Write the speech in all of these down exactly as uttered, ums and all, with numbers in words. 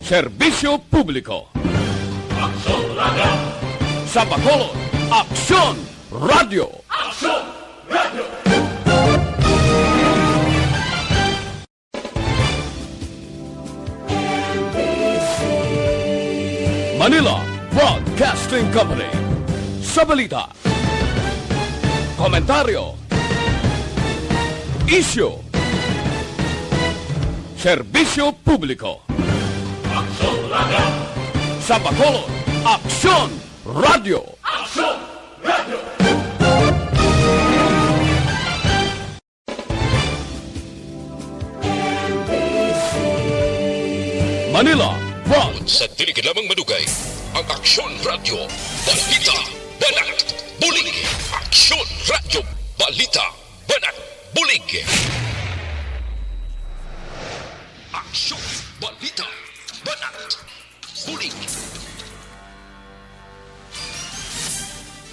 Serbisyo publiko. Aksyon Radio. Sa Bacolod, Aksyon Radio. Aksyon Radio. Manila Broadcasting Company. Sa balita, komentaryo, isyu, serbisyo publiko. Aksyon Radio. Sa Bacolod, Aksyon Radio. Aksyon Radio. Manila, Bukod sa dili gid lamang madugay, ang Aksyon Radyo, balita, banat, bulig. Aksyon Radyo, balita, banat, bulig. Aksyon, balita, banat, bulig.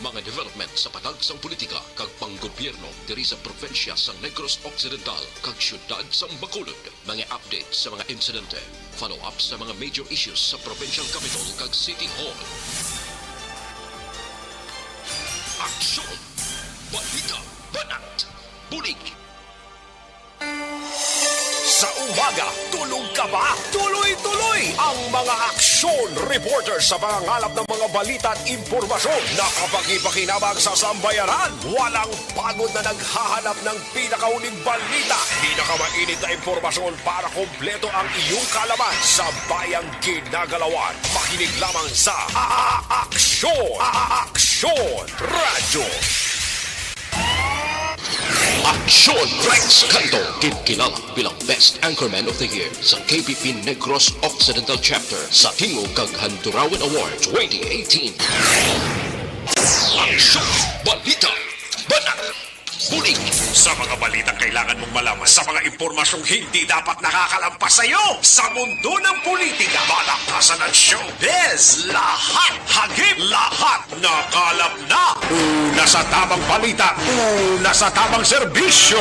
Mga development sa patag sang politika kag panggobyerno diri sa probinsya sang Negros Occidental kag siyudad sang Bacolod. Mga update sa mga insidente, follow-up sa mga major issues sa provincial capital kag city hall. Aksyon! Balita! Banat! Bulig! Sa umaga, tulog ka ba? Tuloy-tuloy ang mga aksyon reporter sa pangangalap ng mga balita at impormasyon na kapakipakinabang sa sambayanan. Walang pagod na naghahanap ng pinakahuling balita, pinakamainit na impormasyon para kompleto ang iyong kaalaman sa bayang ginagalawan. Makinig lamang sa A-, A-, Aksyon! A-, A-, Aksyon Radyo! Aksyon Rex Canto, ginkilala bilang Best Anchorman of the Year sa K B P Negros Occidental Chapter sa Tingog kag Handurawan Award twenty eighteen. Aksyon! Balita! Banat! Bulig! Sa mga balitang kailangan mong malaman, sa mga impormasyong hindi dapat nakakalampas sa iyo, sa mundo ng politika, balakasan at showbiz, lahat hagip, lahat nakalap na. Una sa tamang balita, una sa tamang serbisyo.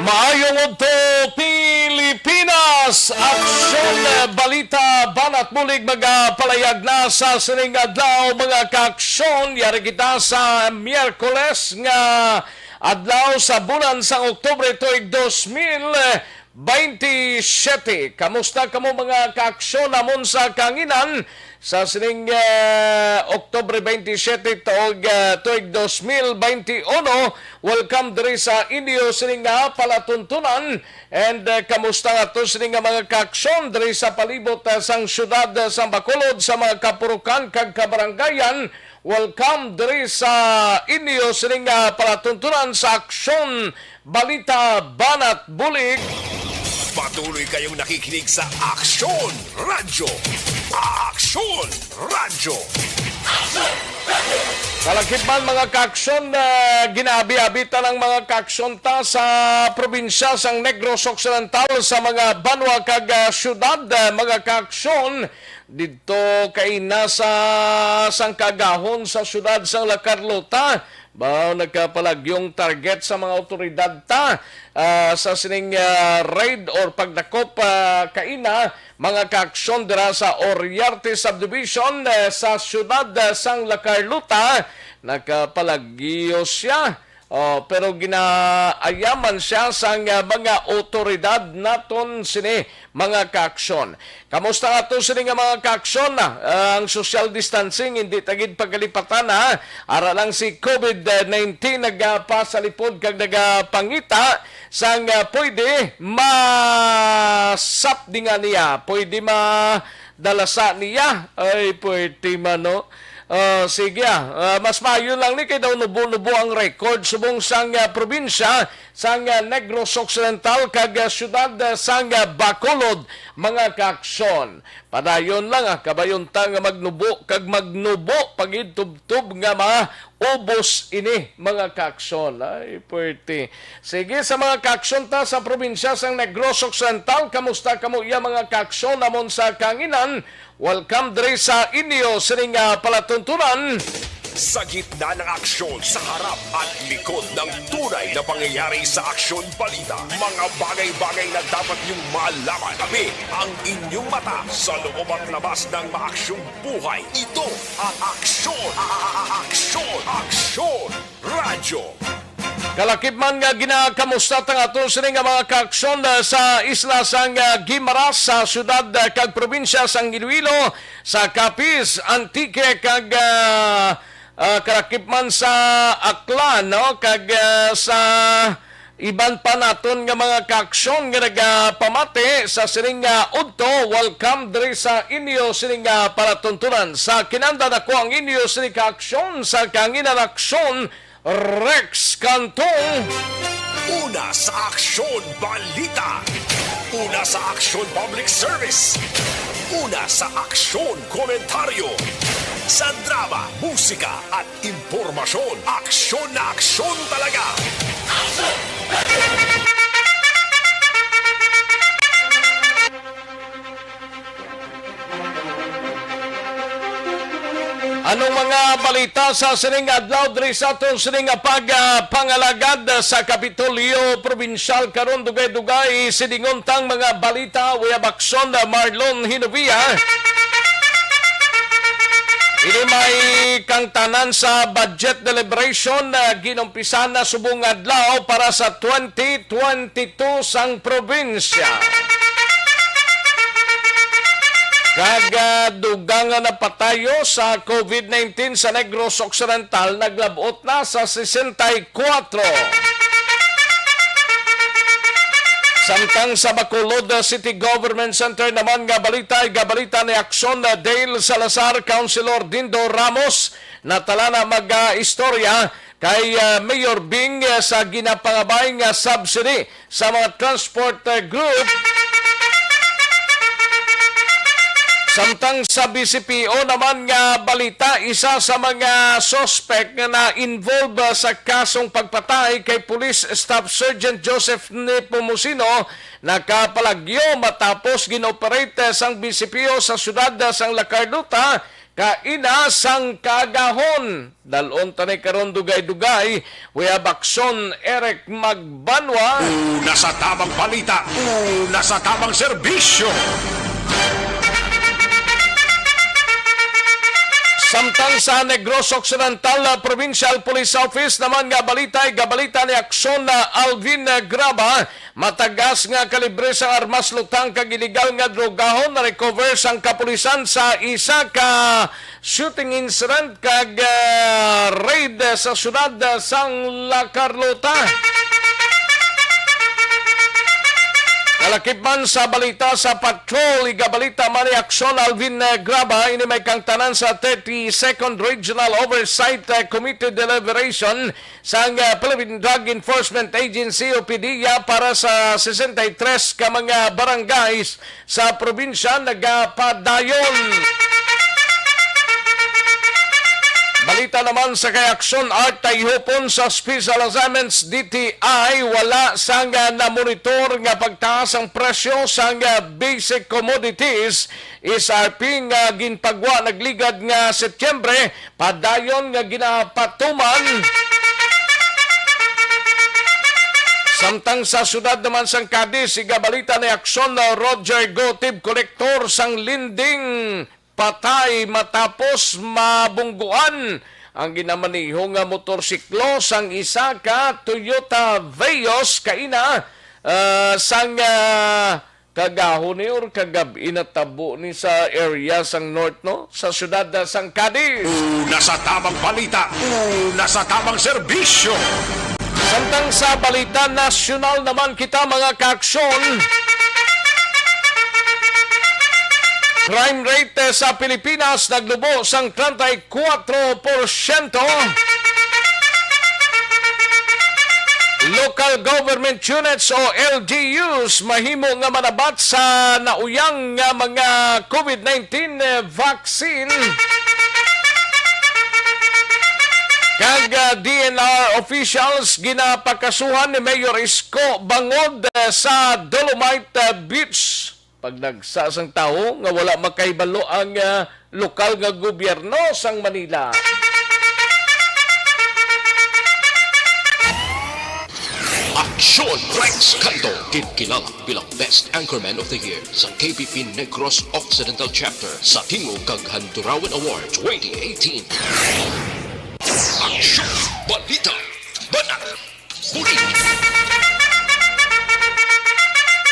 Maayong udto, Pilipinas! Aksyon, eh, balita, banat bulig, magapalayag na sa sining adlaw, mga kaaksyon. Yari kita sa Miyerkules nga adlaw sa bulan sang Oktubre tuig dos mil baynte siyete. Kamusta kamo, mga kaaksyon namon sa kanginan? Sa sining, eh, Oktubre baynte siyete, tuig, eh, tuig dos mil baynte uno, welcome diri sa inyo sining nga palatuntunan. And, eh, kamusta nga to sining nga mga kaaksyon diri sa palibot, eh, sang siyudad, eh, sang Bacolod, sa mga kapurukan kag kabaranggayan? Welcome diri sa inyo sining nga palatuntunan sa Aksyon Balita Banat Bulig. Patuloy kayong nakikinig sa Aksyon Radyo. Aksyon Radyo. Kalakip man, mga kaaksyon, ah, ginaabi-abi ta ang mga kaaksyon ta sa probinsya sang Negros Occidental, sa mga banwa kag, ah, syudad, ah, mga kaaksyon. Didto kaina sa sangkagahon sa siyudad sang La Carlota, ba, nagkapalagyong target sa mga awtoridad ta, ah, sa sining, ah, raid or pagdakop, ah, kaina, mga kaaksyon dira sa Oriarte Subdivision, eh, sa siyudad, eh, sang La Carlota. Nagkapalagyo siya. Oh, pero ginaayaman siya sang, ah, mga awtoridad naton sini, mga kaaksyon. Kamusta nga to sini nga mga kaaksyon? Ah, ang social distancing, hindi ta gid pagalipatan, ha? Ara lang si covid nineteen nagapasalipod kag nagapangita sang, ah, pwede masapdingan niya, pwede madalasa niya. Ay, pwede man, no? Ah, sige, ah. Ah, mas maayo lang ni kay daw nubo-nubo ang record subong sang, ah, probinsya sang, ah, Negros Occidental kag, ah, siyudad, ah, sang, ah, Bacolod, mga kaaksyon. Padayon lang, ah, kabayon ta nga magnubo kag magnubo pa gid tubtob nga ma- ubos ini, mga kaaksyon. Ay, puwerte. Sige, sa mga kaaksyon ta sa probinsya sang Negros Occidental, kamusta kamo iya, mga kaaksyon, namon sa kanginan? Welcome diri sa inyo sining, ah, palatuntunan. Sa gitna ng aksyon, sa harap at likod ng tunay na pangyayari sa Aksyon Balita, mga bagay-bagay na dapat niyong malaman. Kami ang inyong mata sa loob at labas ng maaksyong buhay. Ito ang Aksyon, a-, a-, a-, Aksyon, Aksyon Radyo. Kalakip man nga ginakamusta ta nga aton sini nga mga kaaksyon, ah, sa isla sang, ah, Guimaras, sa syudad, ah, kag probinsya sang Iloilo, sa Capiz, Antique, kag, ah, ah, kalakip man sa Aklan, no? Kag, ah, sa iban pa naton nga mga kaaksyon nga nagapamati sa sining nga udto, welcome diri sa inyo sining nga palatuntunan. Sa kinandan ako ang inyo sining kaaksyon sa kanginan aksyon, Rex Cantong. Una sa Aksyon Balita. Una sa Aksyon Public Service. Una sa Aksyon Komentaryo. Sa drama, musika, at impormasyon, aksyon na aksyon talaga. Anong mga balita sa sining adlaw diri sa aton sining pag, ah, pangalagad sa Kapitolyo Probinsyal karon? Dugay-dugay siningon tang mga balita. We have aksyon, ah, Marlon Hinovia. Ini may kangtanan sa budget deliberation na ginumpisan na subong adlaw para sa twenty twenty-two sang probinsya. Kag, ah, dugang nga napatayo sa COVID nineteen sa Negros Occidental, naglab-ot na sa sesenta y kuwatro. Samtang sa Bacolod City Government Center naman nga balita, igabalita ni Aksyon, ah, Dale Salazar, Councilor Dindo Ramos, natala na mag, ah, istorya kay, ah, Mayor Bing, ah, sa ginapangabay nga subsidy sa mga transport, ah, group. Samtang sa B C P O naman nga balita, isa sa mga suspect nga na-involve, ah, sa kasong pagpatay kay Police Staff Sergeant Joseph Nepomuceno nakapalagyo matapos gin-operate, ah, sang B C P O sa siyudad, ah, sang La Carlota, kaina sang kaagahon. Dalon ta ni karon dugay-dugay. We have aksyon, Eric Magbanwa. Una sa tabang balita, una sa tabang serbisyo. Samtang sa Negros Occidental, ah, Provincial Police Office naman nga balita, igabalita ni Aksyon na Alvin, ah, Graba, matagas nga kalibre sang armas, lutang kag iligal nga drogahon na-recover sang kapulisan sa isa ka shooting incident kag, ah, raid sa siyudad sang La Carlota. Kalakip man sa balita sa patrol, igabalita man ni Aksyon Alvin, eh, Graba, ini may kangtanan sa thirty-second Regional Oversight, eh, Committee deliberation sang, ah, Philippine Drug Enforcement Agency o PDEA para sa sesenta y tres ka mga barangays sa probinsya nagapadayon. Balita naman sa kay Aksyon Art Tayhupon sa Special Assignments D T I, wala sang, ah, namonitor nga pagtaas ang presyo sang, ah, basic commodities, S R P, nga ginpagwa nagligad nga Setyembre, padayon nga ginapatuman. Samtang sa siyudad naman sang Cadiz, igabalita ni Aksyon na Roger Gotib, kolektor sang lending, patay matapos mabungguan ang ginamaneho nga motorsiklo sang isa ka Toyota Vios kaina, ah, sang, ah, kagahon ni or kagab-i natabo ni sa area sang North, no? Sa siyudad, ah, sang Cadiz. Una sa tabang balita, una sa tabang serbisyo. Samtang sa balita nasyonal naman kita, mga kaaksyon, crime rate, eh, sa Pilipinas naglubo sang treinta y cuatro por ciento. Local government units o L G Us mahimo nga manabat sa nauyang nga mga COVID nineteen, eh, vaccine. Ang, ah, D N R officials ginapakasuhan ni Mayor Isko Bangod, ah, sa Dolomite, ah, Beach. Pag nagsasang tawo nga wala makahibalo ang, ah, lokal nga gobyerno sang Manila. Aksyon Rex Canto, ginkilala bilang Best Anchorman of the Year sa K P P Negros Occidental Chapter sa Tingog kag Handurawan Award twenty eighteen. Aksyon! Balita! Banat! Buli!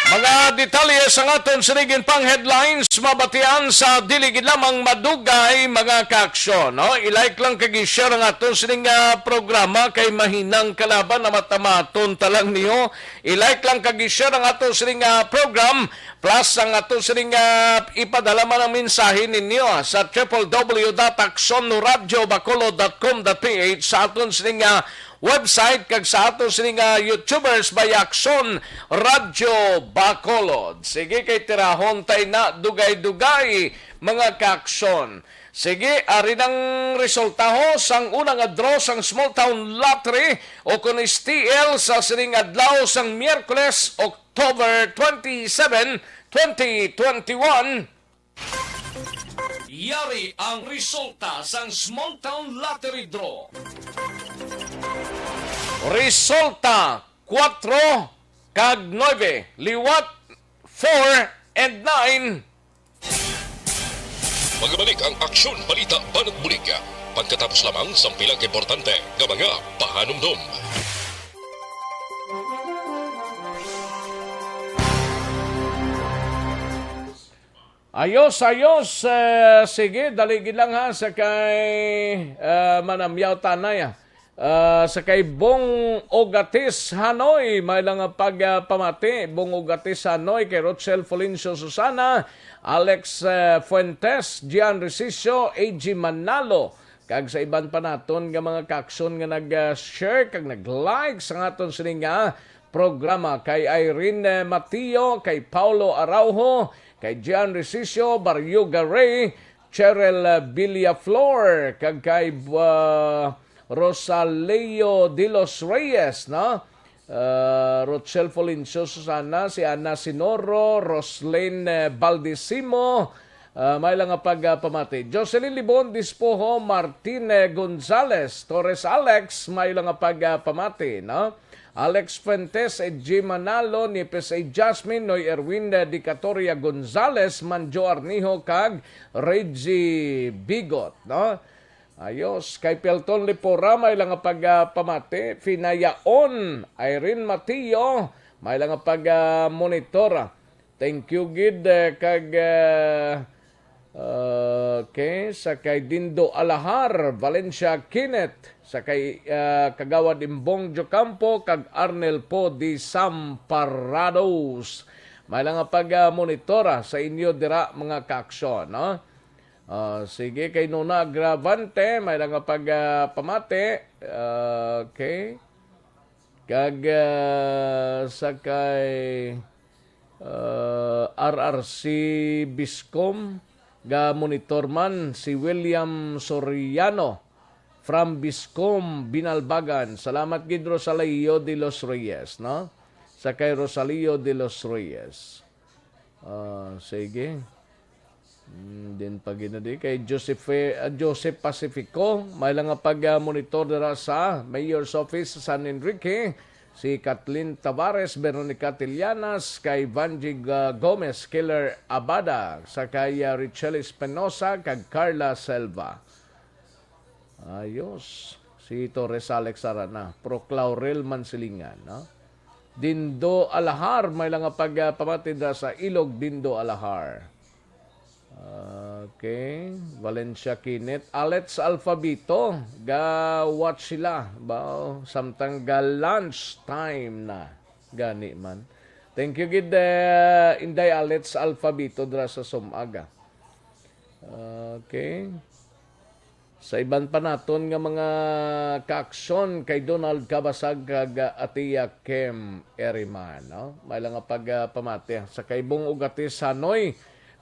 Mga detalye sang aton sining pang headlines mabatian sa dili gid lamang madugay, mga kaaksyon, no? I-like lang kag i-share ang aton sining, ah, programa kay mahinang kalaban na matamaton talang niyo. I-like lang kag i-share ang aton sining, ah, program, plus ang aton sining, ah, ipadala man ang mensahe ninyo, ah, sa triple W dot aksyon radio bacolod dot com dot P H, sa aton sining, ah, website kag sa aton sining, ah, YouTubers by Aksyon Radio Bacolod. Sige, kay tirahon tay na dugay-dugay, mga kaaksyon. Sige, ari nang resultaho sang una nga draw sang Small Town Lottery o kon S T L sa sining adlaw sang Miyerkules, October twenty-seven, twenty twenty-one. Yari ang resulta sang Small Town Lottery Draw. Resulta, kuwatro kag nuebe, liwat four and nine. Magabalik ang Aksyon Balita Banat Bulig pagkatapos lamang sang pila ka importante nga mga pahanumdom. Ayos, ayos. Eh, sige, dali gid lang ha, sa kay, eh, Manamyaw Tanay, ah. Ah, sa kay Bong Ogatis Hanoy, may lang nga pag, ah, pamati. Bong Ogatis Hanoy, kay Rochelle Fulencio Susana, Alex, eh, Fuentes, Gian Resicio, A G Manalo, kag sa iban pa naton nga mga kaaksyon nga nag, ah, share kag nag-like sa aton sining nga programa, kay Irene, eh, Matio, kay Paulo Araujo, kay Gian Resicio, Barrio Garay, Cheryl, eh, Villaflor, kag kay, ah, Rosaleo de los Reyes, no? Ah, Rochelle Folinsio Susana, si Ana Sinoro, Roslyn, eh, Baldisimo, ah, may lang nga pag, ah, pamati. Jocelyn Libon Dispoho, Martin, eh, Gonzales, Torres Alex, may lang nga pag, ah, pamati, no? Alex Fuentes, Edgy Manalo, Nipis A Jasmine, Noy Erwin, eh, Dicatoria Gonzales, Manjo Arnijo, kag Reggie Bigot, no? Ayos. Kay Pelton Lipora, may lang nga pag, ah, pamati. Finayaon, Irene Matio, may lang nga pag, ah, monitor. Thank you gid, eh, kag, eh, okay, sa kay Dindo Alahar, Valencia Kenneth, sa kay, ah, Kagawad Imbong Jocampo, kag Arnel Po di Samparados. May lang nga pag, ah, monitor, ah, sa inyo dira, mga kaaksyon, no? Ah, sige, kay Nona Agravante, may lang nga pag, ah, pamati. Ah, okay. Kag, ah, sa kay, ah, R R C Biscom, ga monitor man si William Soriano from Biscom, Binalbagan. Salamat gid, Rosalio de los Reyes, no? Sa kay Rosalio de los Reyes. Ah, sige. Mm, din pa gid na di kay Joseph, ah, Joseph Pacifico, may lang nga pag, ah, monitor dira sa Mayor's Office sa San Enrique, si Kathleen Tavares, Veronica Tilianas, kay Vanjie, ah, Gomez, Killer Abada, sa kay, ah, Richelle Espinosa, kag Carla Selva. Ayos. Si Torres Alex Arana, Proclaurel Mansilingan, no? Dindo Alahar, may lang nga pag, ah, pamati dira sa Ilog, Dindo Alahar. Okay. Valencia Kenneth, Alex Alfabito, ga-watch sila. Bao, samtang ga lunch time na. Gani man. Thank you gid, eh, Inday Alex Alfabito dira sa Sumaga. Okay. Sa iban pa naton nga mga kaaksyon kay Donald Cabasag kag, ah, Atia Kim Eriman, no? May lang nga pag, ah, pamati sa kay Bong Ugatis Hanoy,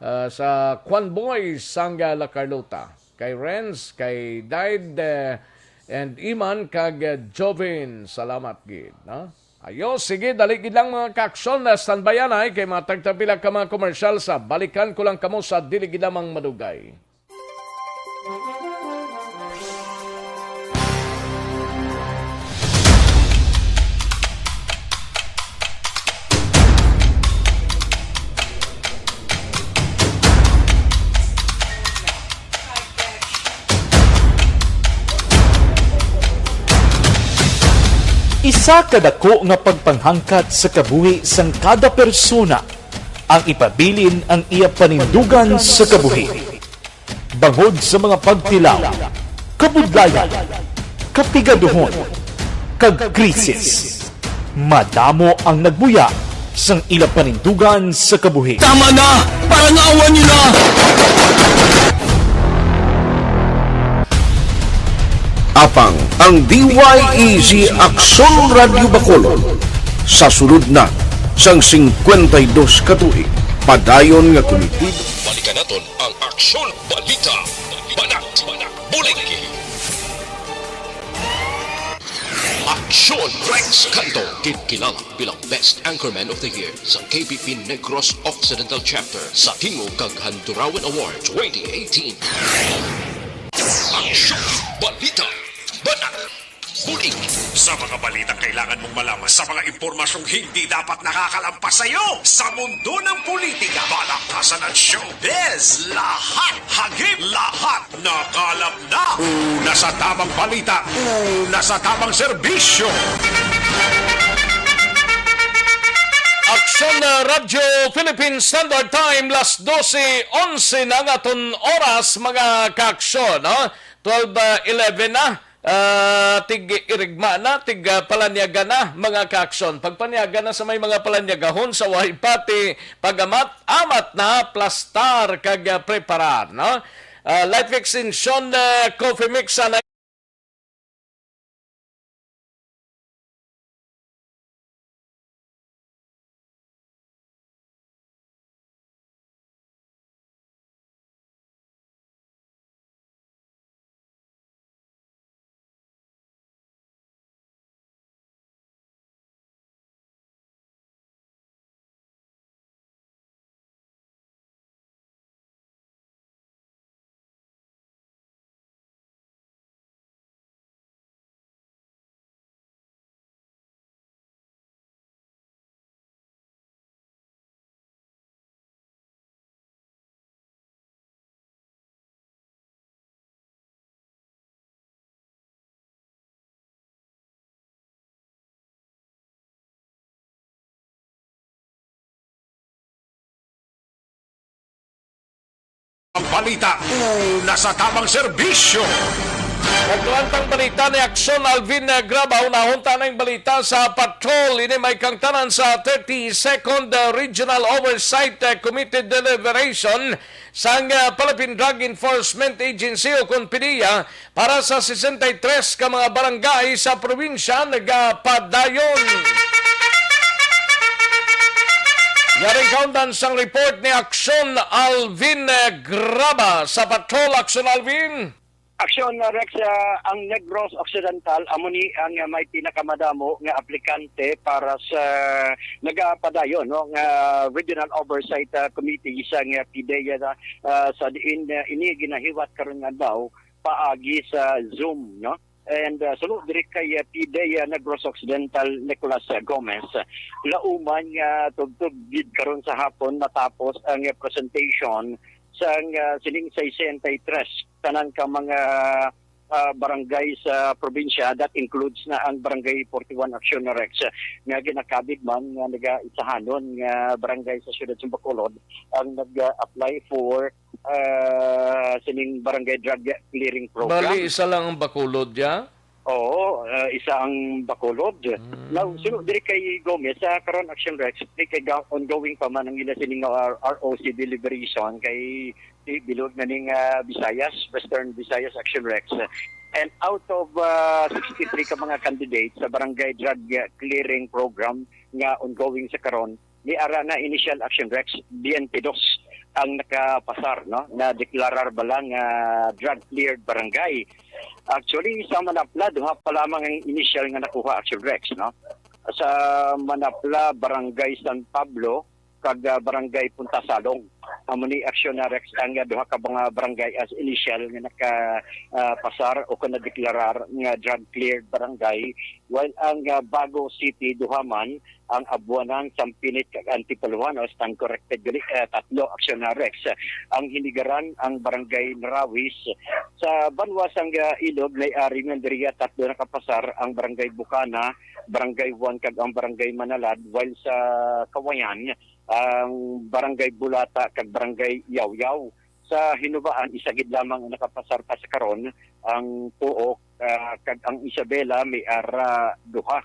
ah, sa Kwan Boy, Sanga La Carlota. Kay Renz, kay Dide, eh, And Iman kag, uh, Jovin, salamat gid, no? Ayo, sige, dali gid lang, mga kaaksyon, na standby anay kay matag ta pila ka mga komersyal sa balikan ko lang kamo sa dili gid lamang madugay. Isa ka dako nga pagpanghangkat sa kabuhi sang kada persona ang ipabilin ang iya panindugan sa kabuhi. Bangod sa mga pagtilaw, kabudlayan, kapigaduhon, kag krisis, madamo ang nagbuya sang ila panindugan sa kabuhi. Tama na! Parangawan niyo na! Apang ang D Y E G Aksyon Radyo Bacolod sa sulod na sang singkwenta y dos ka tuig, padayon nga kumitibo. Balikan naton ang Aksyon Balita. Banat, bulig. Aksyon Rex Canto, gid kilala bilang Best Anchorman of the Year sa K B P Negros Occidental Chapter sa Tingog kag Handurawan Award twenty eighteen. Aksyon Balita. Banat. Bulig. Sa mga balitang kailangan mong malaman, sa mga impormasyong hindi dapat nakakalampas sa iyo, sa mundo ng politika, balakasan at showbiz, lahat, hagip, lahat, nakalap na. Una sa tamang balita, una sa tamang serbisyo. Aksyon, uh, Radyo Philippine Standard Time, las dose onse na nga aton oras, mga kaaksyon, no? Twelve, uh, eleven na. Ah, tig-irigma na, tig, ah, palanyaga na, mga kaaksyon. Pagpanyaga na sa may mga palanyagahon sa way pati pag-amat-amat na plastar kag, ah, preparar, no? Ah, Life Extension, ah, Coffee Mix, ah, na Ang balita, una sa tamang serbisyo. Nagtuan tang balita ni Aksyon Alvin, eh, Graba. Unahon ta na ang balita sa patrol. Ini may kangtanan sa thirty-second, eh, Regional Oversight, eh, Committee Deliberation sang, eh, Philippine Drug Enforcement Agency o kon PDEA para sa sesenta y tres ka mga barangay sa probinsya nagapadayon. Yaring kaundan sang report ni Aksyon Alvin, eh, Graba sa Patrol. Aksyon Alvin. Aksyon, uh, Rex, uh, ang Negros Occidental amo ni ang, uh, may pinakamadamo nga aplikante para sa nagapadayon, no, nga Regional Oversight, uh, Committee sang, uh, PDEA, uh, sa diin, uh, ini ginahiwat karon nga adlaw paagi sa Zoom, no? And, uh, suno diri kay, uh, PDEA Negros Occidental Nicolas, uh, Gomez, lauman nga tubtob gid karon sa hapon matapos ang, uh, presentation sang, uh, sining sesenta y tres tanan ka mga, uh, barangay sa probinsya, that includes na ang Barangay forty-one Aksyon Rex, uh, nga ginakabig man nga nagaisahanon nga barangay sa siyudad sa Bacolod ang nag-apply for, ah, sining barangay drug clearing program. Bali, isa lang ang Bacolod, ya? Oo, ah, isa ang Bacolod. Mm. Now, suno diri kay Gomez, sa karon, Action Rex, diri kay ga-, ongoing pa man ang ila sining R-, R O C deliberation kay, eh, bilog na ning, ah, Visayas, Western Visayas Action Rex. And out of, ah, sixty-three ka mga candidates sa barangay drug, ah, clearing program nga ongoing sa karon, ni ara na initial action, Rex, twenty-dos ang nakapasar, no? Na deklarar bala nga drug cleared barangay. Actually, sa Manapla, duha pa lamang ang initial nga nakuha, Action Rex, no? Sa Manapla, Barangay San Pablo, kag, ah, Barangay Puntasalong. Amo ni, Action Rex, ang, ah, duha ka mga barangay as initial nga naka, ah, pasar o kon nadeklarar nga drug cleared barangay, while ang, ah, Bago City, duha man, ang Abuanan, Sampinit, kag Antipolo. Stand corrected gali, ah, tatlo, Action Rex. Ang Hinigaran, ang Barangay Narawis. Sa banwa sang, ah, Ilog, may ari man diriya, tatlo nakapasar, ang Barangay Bukana, Barangay Juan, kag ang Barangay Manalad, while sa Kawayan, ang Barangay Bulata kag Barangay Yawyaw. Sa Hinubaan, isa gid lamang ang nakapasar pa sa karon, ang Pook, ah, kag ang Isabela may ara duha.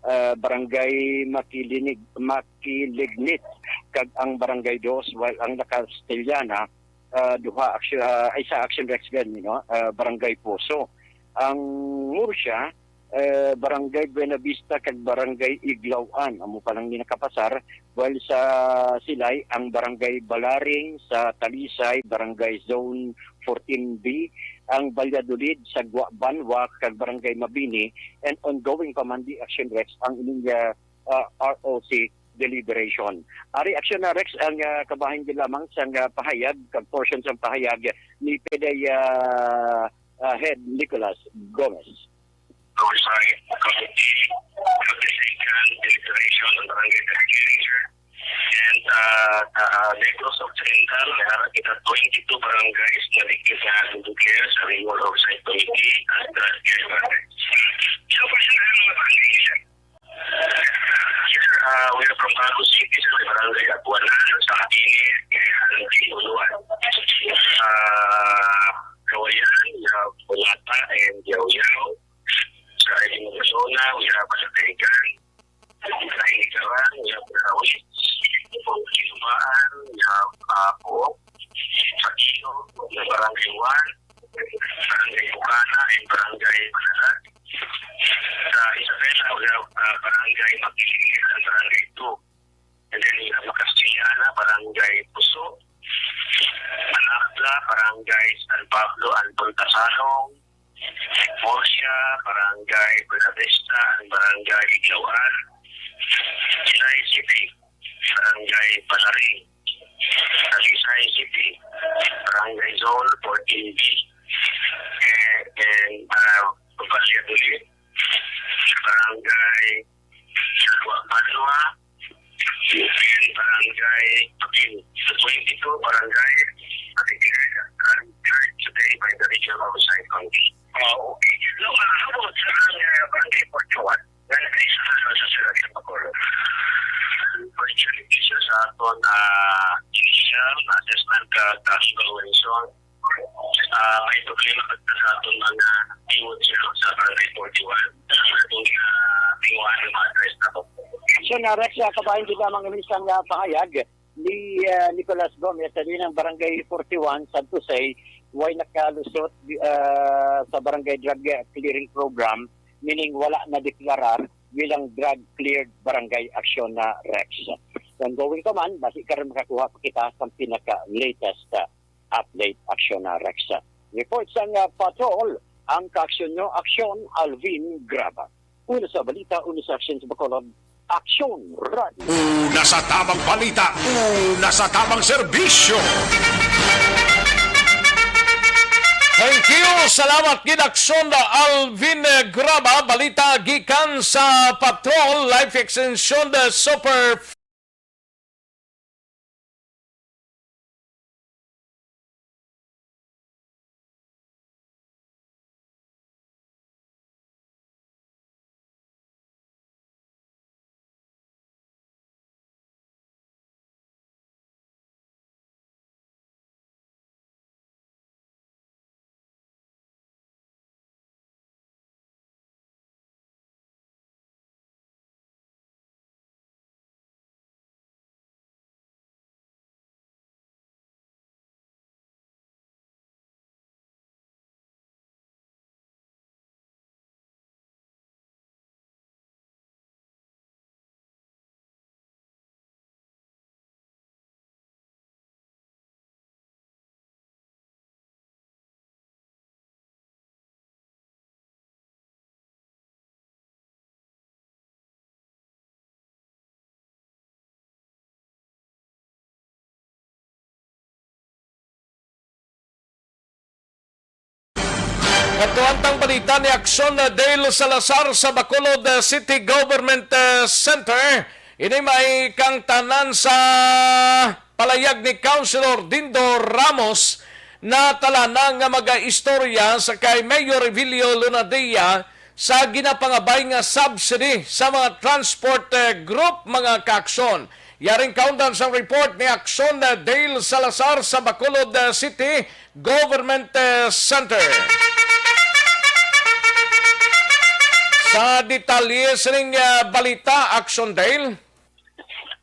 Ah, Barangay Makilinig-, Makilignit kag ang Barangay Dos, while ang La Castellana, ah, duha action, ah, isa, Action Rex, gani, no? Ah, Barangay Poso. Ang Murcia, eh, Barangay Buenavista kag Barangay Iglawan amo pa lang ni nakapasar, while sa Silay ang Barangay Balaring, sa Talisay Barangay Zone fourteen B, ang Valladolid, Sagwa, Banwa kag Barangay Mabini, and ongoing pa man di, Action Rex, ang ining, ah, ah, R O C deliberation. Ari, Action Rex, ang, ah, kabahin gid lamang sang, ah, pahayag kag portion sang pahayag ni P D A, ah, ah, Head Nicolas Gomez. Oversight Committee, Second Deliberation on Barangay Tax Clearing, and, uh, uh, Negros Occidental, may harap kita twenty-two barangays na ligid na declare sa Regional Oversight Committee as drug clearing barangay. So, for sure, ang mga barangay nila. Yes, sir. Uh, we are from Bago City, sir. May barangay Abuanan, sa Akinit, may Anti, Uluan. Uh, Kawayan, uh, Bulata, and Yaw-Yaw. Sa Imong Zona, we have Palategan. Sa Inigaran, we have Rawit. Kinumaan, we have, uh, Pook. Sa Kilo, we have Barangay Juan, Barangay Bukana, and Barangay Manalag. Sa Isabela, we have, uh, Barangay Makiling and Barangay Two. And then we have Makastiliana, Barangay Puso. Manapla, Barangay San Pablo and Puntasalong. Murcia, Barangay Buenavista, and Barangay Iglawan. Silay City, Barangay Balaring. Talisay City, Barangay Zone fourteen B. And, and, uh, Valladolid, Barangay Salwa Banwa, and Barangay Pabin. Sa twenty-two barangay, particularly today by the Regional Oversight Committee. Ah, okay. Now, uh, how about sa, uh, Barangay forty-one? Nga nagkaisahan sa Sierra sa Bacolod. Unfortunately, sir, sa aton, ah, initial na assessment ka, Councilor Wilson, ah, may problema pa sa aton mga tiwod, sir, sa Barangay forty-one. Ang aton, ah, tinguhaan nga ma-address na to. So, na, Rex, ah, kabahin gid lamang ang isang, ah, pahayag ni, ah, Nicolas Gomez, sa dinang Barangay forty-one, sad to say, way nakalusot, ah, sa Barangay Drug Clearing Program, meaning wala na deklarar bilang drug cleared barangay, Action na, Rex. Ongoing pa man, basi karon makakuha pa kita sa pinaka-latest, ah, update, Action na, Rex. Report sang, ah, patrol, ang kaaksyon nyo, Action, Alvin Graba. Una sa balita, una sa aksyon sa Bacolod, Aksyon Radio. Una sa tabang balita, una sa tabang serbisyo. Thank you. Salamat gid, Aksyon Alvin Graba. Balita gikan sa Patrol Life Extension, the Super Kadto ang tang balita ni Action Dale Salazar sa Bacolod, uh, City Government, uh, Center. Ini may kang tanan sa palayag ni Councilor Dindo Ramos na talana nga mag-istorya sa kay Mayor Evilio Lunadia sa ginapangabay nga subsidy sa mga transport, uh, group, mga kaaksyon. Yaring kaundan sang report ni Action, uh, Dale Salazar sa Bacolod, uh, City Government, uh, Center. Sa detalye sining, uh, balita, Action Dale.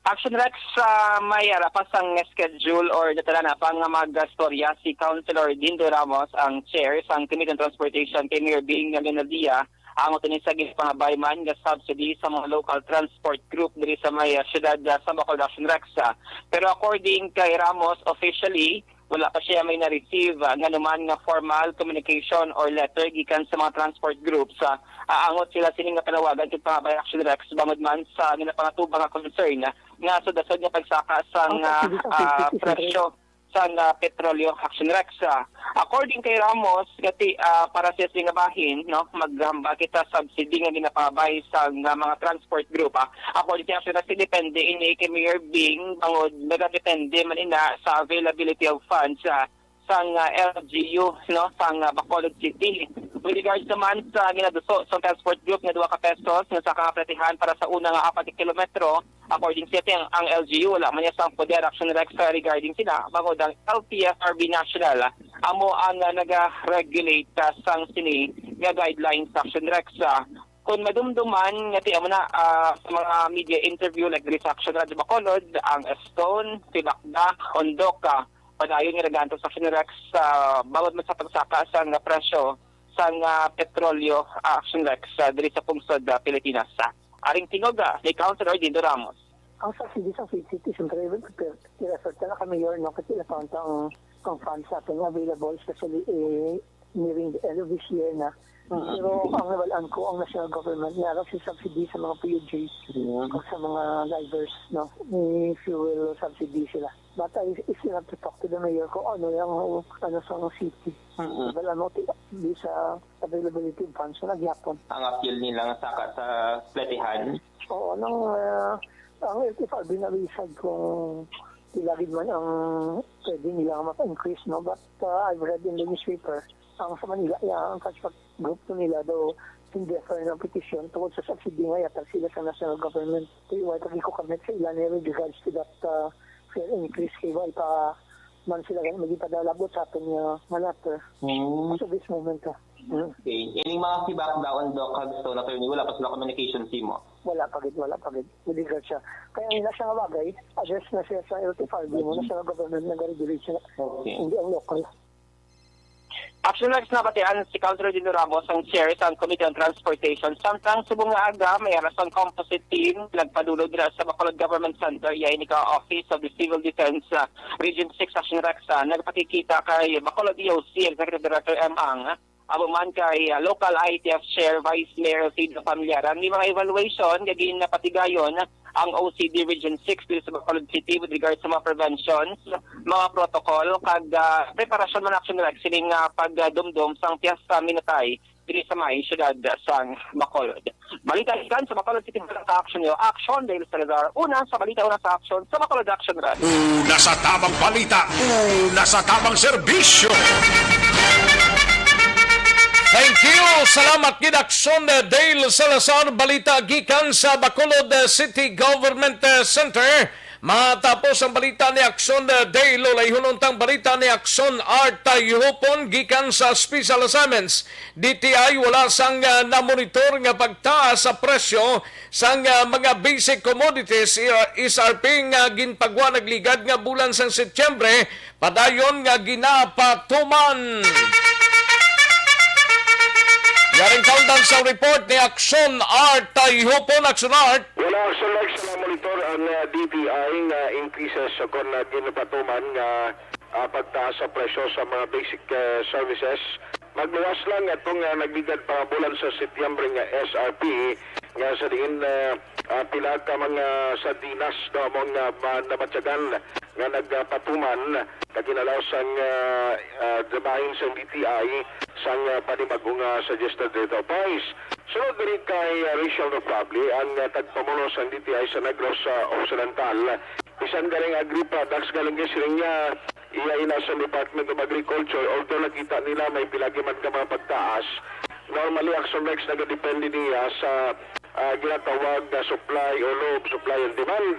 Action Rex, uh, may ara pa sang schedule or natala na pa nga mag-storya si Councilor Dindo Ramos, ang chair sang Committee on Transportation, kay Mayor Bing Leonadia, ang utunin sa ginpangabay man nga subsidy sa mga local transport group diri sa may, ah, siyudad, ah, sa Bacolod, Action Rex. Ah, pero according kay Ramos, officially, wala pa siya may na-receive, ah, nga numan nga formal communication or letter gikan sa mga transport groups. Ah, aangot sila sini nga panawagan kag pangabay, Action Rex, bangod man sa ginapangatubang nga concern nga sudasod nga pagsaka sang, ah, ah, presyo sang, ah, petrolyo, Action Rex. Ah, according kay Ramos, gati, ah, para sa sining bahin, no, maghambal kita subsidy nga ginapabay sa nga mga transport group. Ah, according kay Action Rex, depende ini kay Mayor Bing, bangod nagadepende man ina sa availability of funds, ah, sang, ah, L G U, no, sang, ah, Bacolod City. With regards naman sa ginaduso sa transport group nga duha ka pesos nga saka nga platihan para sa una nga apat ka kilometro, according sa ang, ang L G U, wala man niya sang poder, Action Rex, sa regarding sina, bangod ang L T F R B National, ah, amo ang, ah, naga-regulate, ah, sang sini nga guidelines, Action Rex. Ah, kung madumduman nga ti amo na, ah, sa mga media interview like diri sa Action Radio Bacolod, ang Stone, Tibakda, Ondoka, padayon nga nagaantos, Action Rex, sa bawat man sa pagsaka sang presyo sang, ah, petrolyo, ah, Action Rex, ah, diri sa pungsod, ah, Pilipinas. Ah, aring tingog, ah, ni Councilor Dindo Ramos. Ang subsidy sa city, siyempre, ti-refer ta na kay Mayor, no? Kasi ila pa ang, ang funds natin available, especially, eh, nearing the end of this year na. Mm. Pero ang nabalaan ko, ang national government, may ara sila subsidy sa mga P U Gs, mm, o sa mga drivers, no? May fuel subsidy sila. But I still have to talk to the mayor kung ano yung, ano, sa city. Mm. Nabalaan mo, ti-, di sa availability of funds na gyapon. Ang appeal nila nga saka sa platihan? Oo, nang, ah, ang L T F R B nalisag kung pila gid man ang pwede nila nga mapa-increase, no? But, ah, I've read in the newspaper, ang sa Manila, ya, ang transport group to nila daw, in-defer ng petition tungod sa subsidy nga yatag sila sa national government. Kaya wala pa gid ko comment sa ila ni with regards to that, ah, fare increase, kay wala pa man sila gani magipadalabot sa aton nga, nga letter. Hmm. As of this moment, ah. Mm. Okay. Ining mga Tibakda, Ondoka, Stone, attorney, wala pa sila communication sa imo? Wala pa gid, wala pa gid. With regards siya. Kaya ang ila siya nga bagay, address na siya sa L T F R B mo, mm, national government nag-regulate siya. Okay. Hindi ang local. Action Rex, nabatian si Councilor Dino Ramos, ang chair sa Committee on Transportation. Samtang subong nga aga, may ara sang composite team nagpadulong dira sa Bacolod Government Center, iya ini ka Office of the Civil Defense, ah, Region six, Action Rex, ah, nagpakigkita kay Bacolod E O C Executive Director M. Ang, amo man kay, ah, local I T F Chair Vice Mayor Alfredo Familiaran. May mga evaluation nga ginapatigayon ang O C D Region six diri sa Bacolod City with regards sa mga preventions, mga protocol, kag, ah, preparasyon man, Action Rex, sining, ah, pagdumdom sang Fiesta Minatay diri sa may siyudad sang Bacolod. Balita gikan sa Bacolod City, sa aksyon niyo, Action Dale Salazar. Una sa balita, una sa aksyon, sa Bacolod, Action Rex. Una sa tamang balita, una sa tamang serbisyo. Thank you. Salamat gid, Action Dale Salazar. Balita gikan sa Bacolod, uh, City Government, uh, Center. Matapos ang balita ni Action, uh, Dale, ulayhon untang balita ni Action Art Tayhupon gikan sa Special Assignments. D T I, wala sang, uh, namonitor nga pagtaas sa presyo sang, uh, mga basic commodities, uh, S R P, nga ginpagwa nagligad nga bulan sang Setyembre, padayon nga ginapatuman. Yaring kaundan sa report ni Action Art Tayhupon. Action Art. Wala, Action Rex, sa monitor ang, ah, D T I nga increases sa kon, ah, ginapatuman nga, ah, pagtaas sa presyo sa mga basic, ah, services. Magluwas lang atong, ah, nagligad pa nga bulan sa Setyembre nga S R P nga sa diin, ah, ah, pila ka mga sardinas daw mo nga ma-, nabatyagan nga nagapatuman kag ginalaw sang, ah, ah, bahin sang D T I sang, ah, panibag-o nga suggested rate of price. Sunod diri kay, ah, Rachel Nofable, ang, ah, tagpamuno sang D T I sa Negros, ah, Occidental. Bisan galing agri products, galing kay siling niya, iya ina sa Department of Agriculture, although nakita nila may pila gid man ka mga pagtaas, normally, Action Rex nagadepende niya sa, ah, ginatawag na supply o law of supply and demand.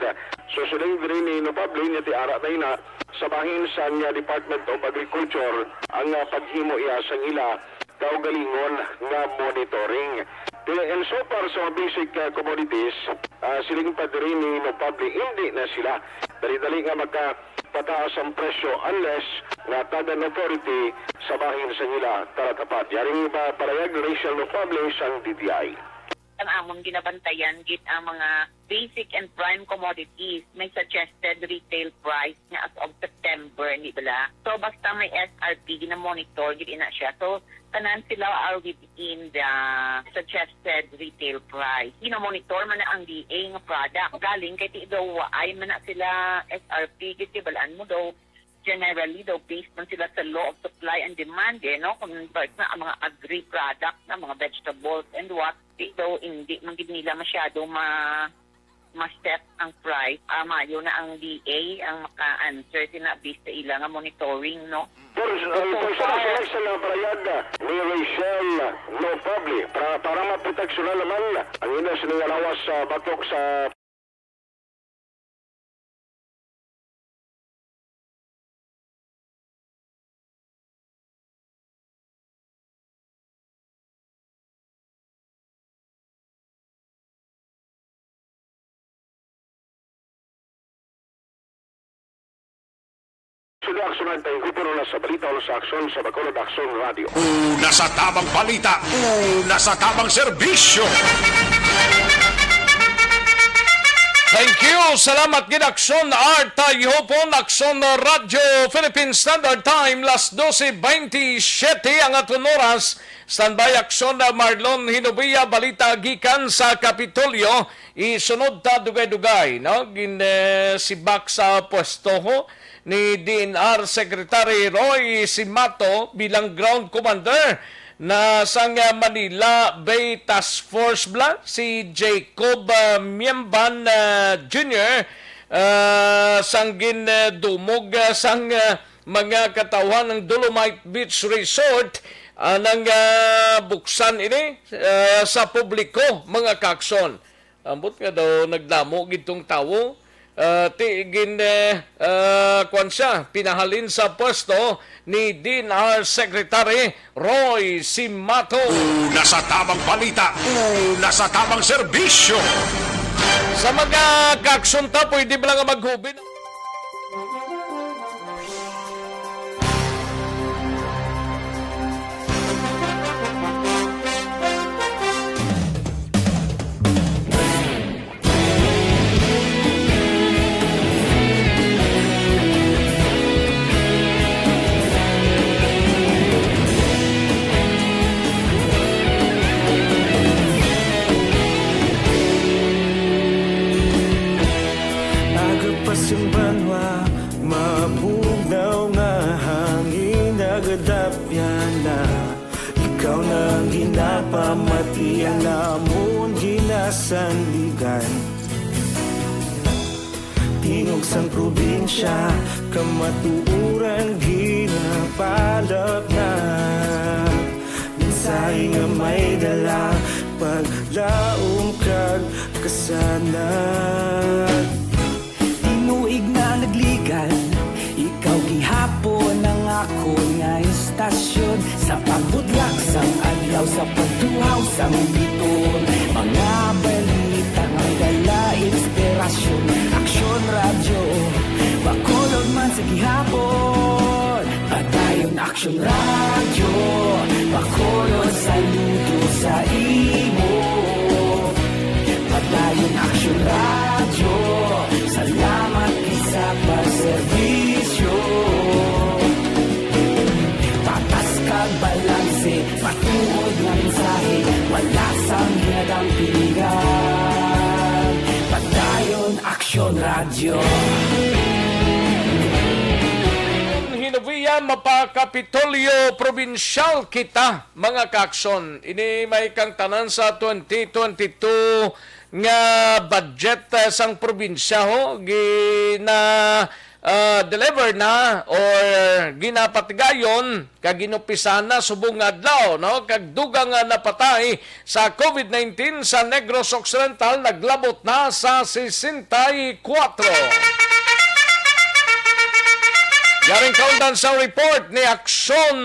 So, siling diri ni Nofable, niya ti ara na ina sa bahin sang, ah, Department of Agriculture ang, ah, paghimo iya sang ila kaugalingon nga monitoring. Pero in so far sa mga basic, ah, commodities, ah, siling pa diri ni Nofable, hindi na sila dali-dali nga makapataas ang presyo unless nga tagan authority sa bahin sa ila talatapat. Yaring iba parayag, Rachel Nofable sang D T I. Ang amon ginabantayan gid ang mga basic and prime commodities, may suggested retail price nga as of September, di bala? So, basta may S R P, gina-monitor gid ina siya. So, tanan sila are within the suggested retail price. Gina-monitor man na ang D A nga product. Galing kay ti daw waay man na sila S R P, gid kay balaan mo daw, generally daw, based man sila sa law of supply and demand, eh, no? Kung, for example, ang mga agri-products na, mga vegetables and what, di daw, hindi man gid nila masyado ma-, ma-set ang price. Ah, maayo na ang D A ang maka-answer sina based sa ila nga monitoring, no? Pero, uh, so far, sa mga parayag ni Rachel Nofable, para, para maproteksyonan naman ang ina sila lawas sa batok sa Sila Aksyon Antay, Hupuno na sa Balita, o sa Aksyon sa Bacolod Aksyon Radio. Una sa tabang balita, una sa tabang serbisyo. Thank you. Salamat gid, Aksyon Artay Hupon, Aksyon Radyo Philippine Standard Time, las doce veintisiete ang aton oras. Standby, Aksyon Marlon Hinubia, balita gikan sa Kapitolyo. Isunod ta dugay-dugay, no? Gin, eh, sibak sa pwesto ni D N R Secretary Roy Simato bilang ground commander na sang, ah, Manila Bay Task Force bala, si Jacob, ah, Miemban, ah, Junior, ah, sang gin, ah, dumog, ah, sang, ah, mga katawhan ng Dolomite Beach Resort, ah, nang, ah, buksan ini, ah, sa publiko, mga kaaksyon. Ambot nga daw nagdamo gid tong tawo. Ah, ti gin, eh, ah, kwan siya, pinahalin sa pwesto ni D N R Secretary Roy Simato. Una sa tabang balita, una sa tabang serbisyo. Sa mga kaaksyon ta, pwede ba lang maghubin? Agapas ang banwa, mabugnaw nga hangin, nagadapyan na. Ikaw na ang ginapamatian, amon ginasandigan. Tingog sang probinsya, kamatuoran ginapalapnag. Mensahe nga may dala, paglaom kag kasanag. Tinuig na nagligad, ikaw gihapon ang akon nga istasyon. Sa pagbudlak sang adlaw, sa pagtuhaw sang biton, mga balita nga dala inspirasyon. Aksyon Radyo, Bacolod man sa gihapon. Padayon Aksyon Radyo, Bacolod, saludo sa imo. Padayon Aksyon Radyo, salamat gid sa pagserbisyo. Patas kag balanse, matuod nga mensahe, wala sang ginadampigan. Padayon Aksyon Radyo. Kapitolyo Probinsyal kita, mga kaakson. Ini may kangtanan sa twenty twenty-two nga budget, eh, sang probinsya, ho, gina, ah, deliver na or ginapatigayon kag ginumpisa na subong nga adlaw, no? Kag dugang nga napatay sa COVID nineteen sa Negros Occidental naglabot na sa sesenta y kuwatro. Yaring kaundan sa report ni Akson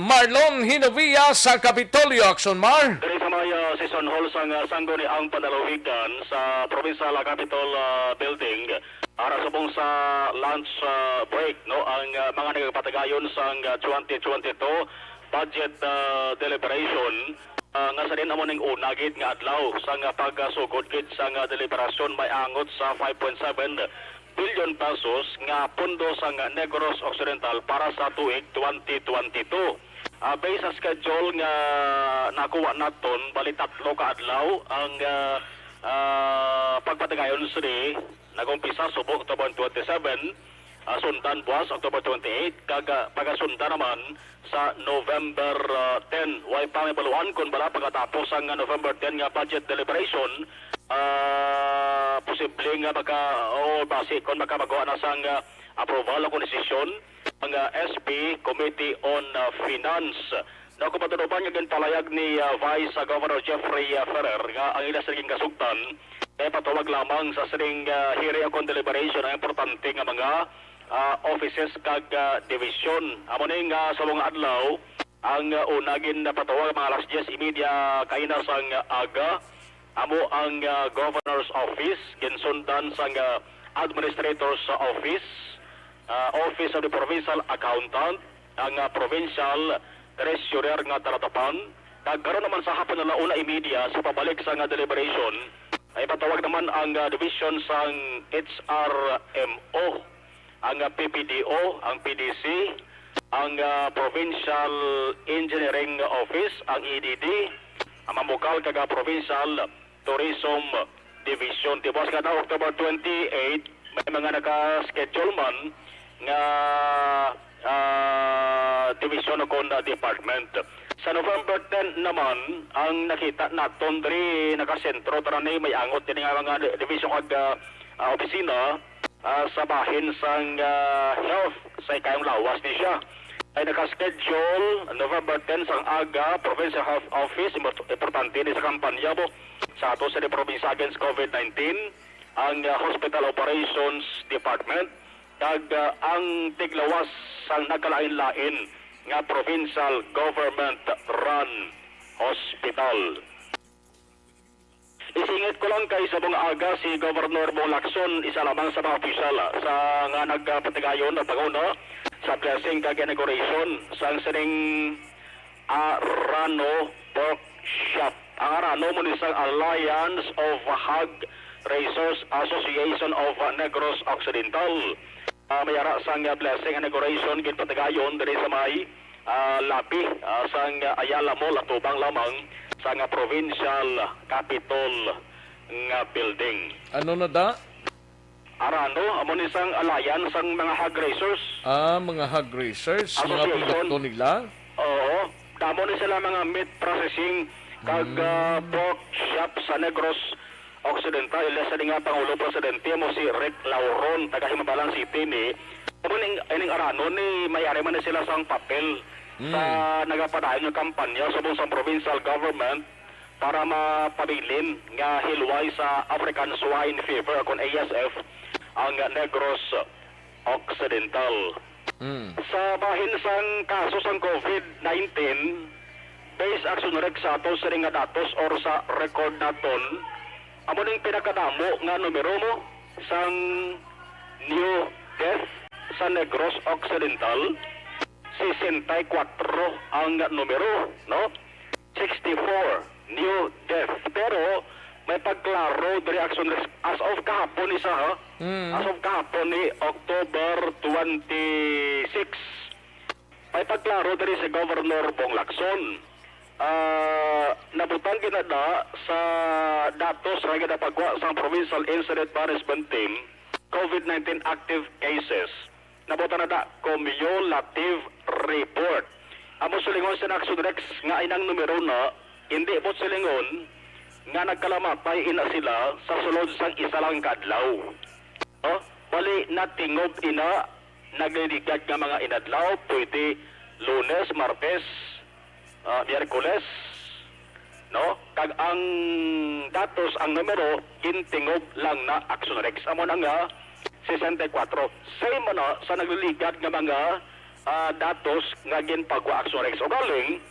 Marlon Hinovia sa Kapitolyo. Akson Mar. Diri sa may, ah, session hall sang, ah, Sangguniang Panlalawigan sa Provincial, ah, Capitol, ah, Building, ara subong sa lunch, ah, break, no, ang, ah, mga nagapatigayon sang, ah, twenty twenty-two budget, ah, deliberation, ah, nga sa din amo ning una gid nga adlaw sang, ah, pagasugod gid sang, ah, deliberasyon may angot sa five point seven billion pesos nga pondo sang Negros Occidental para sa tuig twenty twenty-two. Ah, based sa schedule nga nakuha naton, bali tatlo ka adlaw ang, ah, ah, pagpatigayon sini. Nag-umpisa subong October twenty-seven, ah, sundan buwas October twenty-eight, kag, ah, pagasundan naman sa November, ah, ten. Way pa mahibaluan kon bala pagkatapos ang, ah, November ten nga budget deliberation, ah, posible nga maka, o basi kon makamagawa na sang, ah, approval o kon desisyon ang, ah, S P Committee on, ah, Finance. Nakumpatunoban nga ginpalayag ni, ah, Vice, ah, Governor Jeffrey, ah, Ferrer nga ang ila sining kasugtan kay patawag lamang sa sining, ah, hearing o kon deliberation ang importante nga mga, ah, offices kag, ah, division. Amo ni nga sa mga adlaw, ang, ah, una gin napatawag mga alas diyes y media kaina sang aga, amo ang, ah, Governor's Office, ginsundan sang, ah, Administrator's Office, ah, Office of the Provincial Accountant, ang, ah, Provincial Treasurer nga talatapan, kag karon naman sa hapon na una y media sa pabalik sang, ah, deliberation, ay patawag naman ang, ah, division sang H R M O, ang, ah, P P D O, ang P D C, ang, ah, Provincial Engineering Office, ang E D D, ang mamukal kag, ah, Provincial Tourism Division. Tibuas nga adlaw, October twenty-eight, may mga naka-schedule man nga, ah, division o kon, ah, department. Sa November ten naman, ang nakita naton diri nakasentro, tara ni, may angot din nga mga di-, division kag, ah, ah, opisina, ah, sa bahin sang, ah, health sa ikayong lawas ni siya. Ay naka-schedule November ten sang aga, Provincial Health Office, import-, importante ni sa kampanya mo sa ato sa probinsya against COVID nineteen, ang, ah, Hospital Operations Department, kag, ah, ang tiglawas sang nagkalain-lain nga provincial government-run hospital. Isingit ko lang kay sa mga aga si Governor Bong Lacson, isa lamang sa mga opisyal, ah, sa nga nagpatigayon at panguna sa blessing kag inauguration sang sining Arano Pork Shop. Ang Arano mo ni sang Alliance of Hog Raisers Association of Negros Occidental. Ah, may ara sang, ah, blessing inauguration ginpatigayon diri sa may, ah, labi, ah, sang, ah, Ayala Mall, atubang lamang sang, ah, provincial capitol nga building. Ano na da? Arano, amo ni sang alliance sang mga hog raisers. Ah, mga hog raisers, mga association. Produkto nila? Oo. Damo ni sila mga meat processing kag, hmm, ah, pork shop sa Negros Occidental, ila sa nga Pangulo Presidente mo si Rick Lauron, taga Himabalan City ni. Amo ning, ining Arano ni may ari man ni sila sang papel, hmm, sa nagapadayon nga kampanya subong sa provincial government para mapabilin nga hilway sa African Swine Fever, kon A S F, ang Negros Occidental. Mm. Sa bahin sang kaso sang COVID nineteen, based, Action Reg, sa ato sini nga datos or sa record naton, amo ning pinakadamo nga numero mo sang new death sa Negros Occidental, sesenta y kuwatro ang numero, no? Sixty-four new death. Pero may pagklaro diri, Action Reg, as of kahapon isa, ha? Mm. As of kahapon ni October twenty-six, may pagklaro diri si Governor Bong Lacson. Ah, nabutang ginada sa datos nga ginapagwa sang Provincial Incident Management Team, COVID nineteen active cases. Nabutan na ta, cumulative report. Amo silingon sa Action Rex nga inang numero na, hindi mo silingon nga nagkalamatay ina sila sa sulod sang isa lang ka adlaw. No? Bali, natingob ina, nagliligad nga mga inadlaw, pwede Lunes, Martes, ah, Miyerkules, no? Kag ang datos, ang numero, gintingob lang na Action Rex. Amo na nga, sesenta y kuatro. Same man na sa nagliligad nga mga, ah, datos nga ginpagwa Action Rex. Ugaling,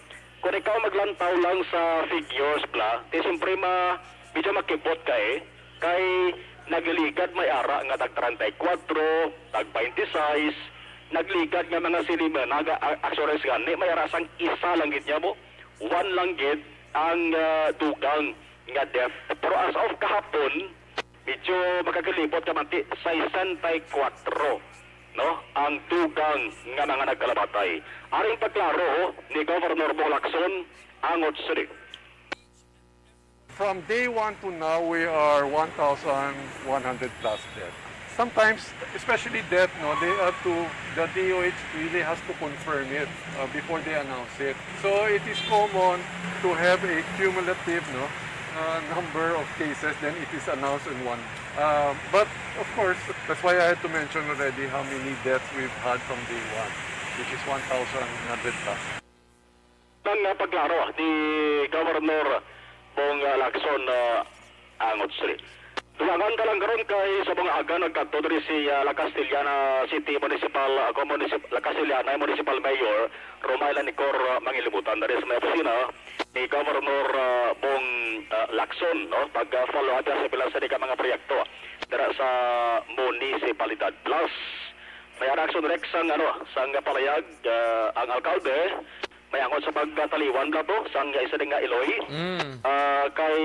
kung ikaw maglantaw lang sa figures, bla, di siyempre ma-, medyo makibot ka eh. Kay nagliligad may ara nga tag treinta y cuatro, tag twenty-six, nagligad nga mga sinimana nga a-, Action Rex gani, may ara sang isa lang gid niya mo. One lang gid ang, ah, dugang nga death. Pero as of kahapon, medyo makakalibot ka man ti, sesenta y kuatro, no? Ang dugang nga mga nagkalamatay. Aring pagklaro ni Governor Bong Lacson, Angot City. From day one to now, we are one thousand one hundred plus death. Sometimes, especially death, no, they have to, the D O H really has to confirm it, uh, before they announce it. So it is common to have a cumulative, no, uh, number of cases, then it is announced in one. Uh, but of course, that's why I had to mention already how many deaths we've had from day one, which is one thousand one hundred plus. Ang, ah, pagklaro ni Governor Bong, ah, Lacson, ah, Angot Sri. Dugangan ta lang karon kay sa mga aga nagkadto diri si, ah, La Castellana City Municipal, ah, Municip-, La Castellana Municipal Mayor Romaila Nicor, ah, Mangilibutan diri sa may opisina ni Governor, ah, Bong, ah, Lacson, no? Pag, ah, follow up sa pila sa di ka mga proyekto dira sa munisipalidad. Plus, may Action Rex ang, ano, sang palayag, ah, ang alkalde, may angot sa pagkataliwan na to, sang isa din nga Iloy. Mm. Ah, kay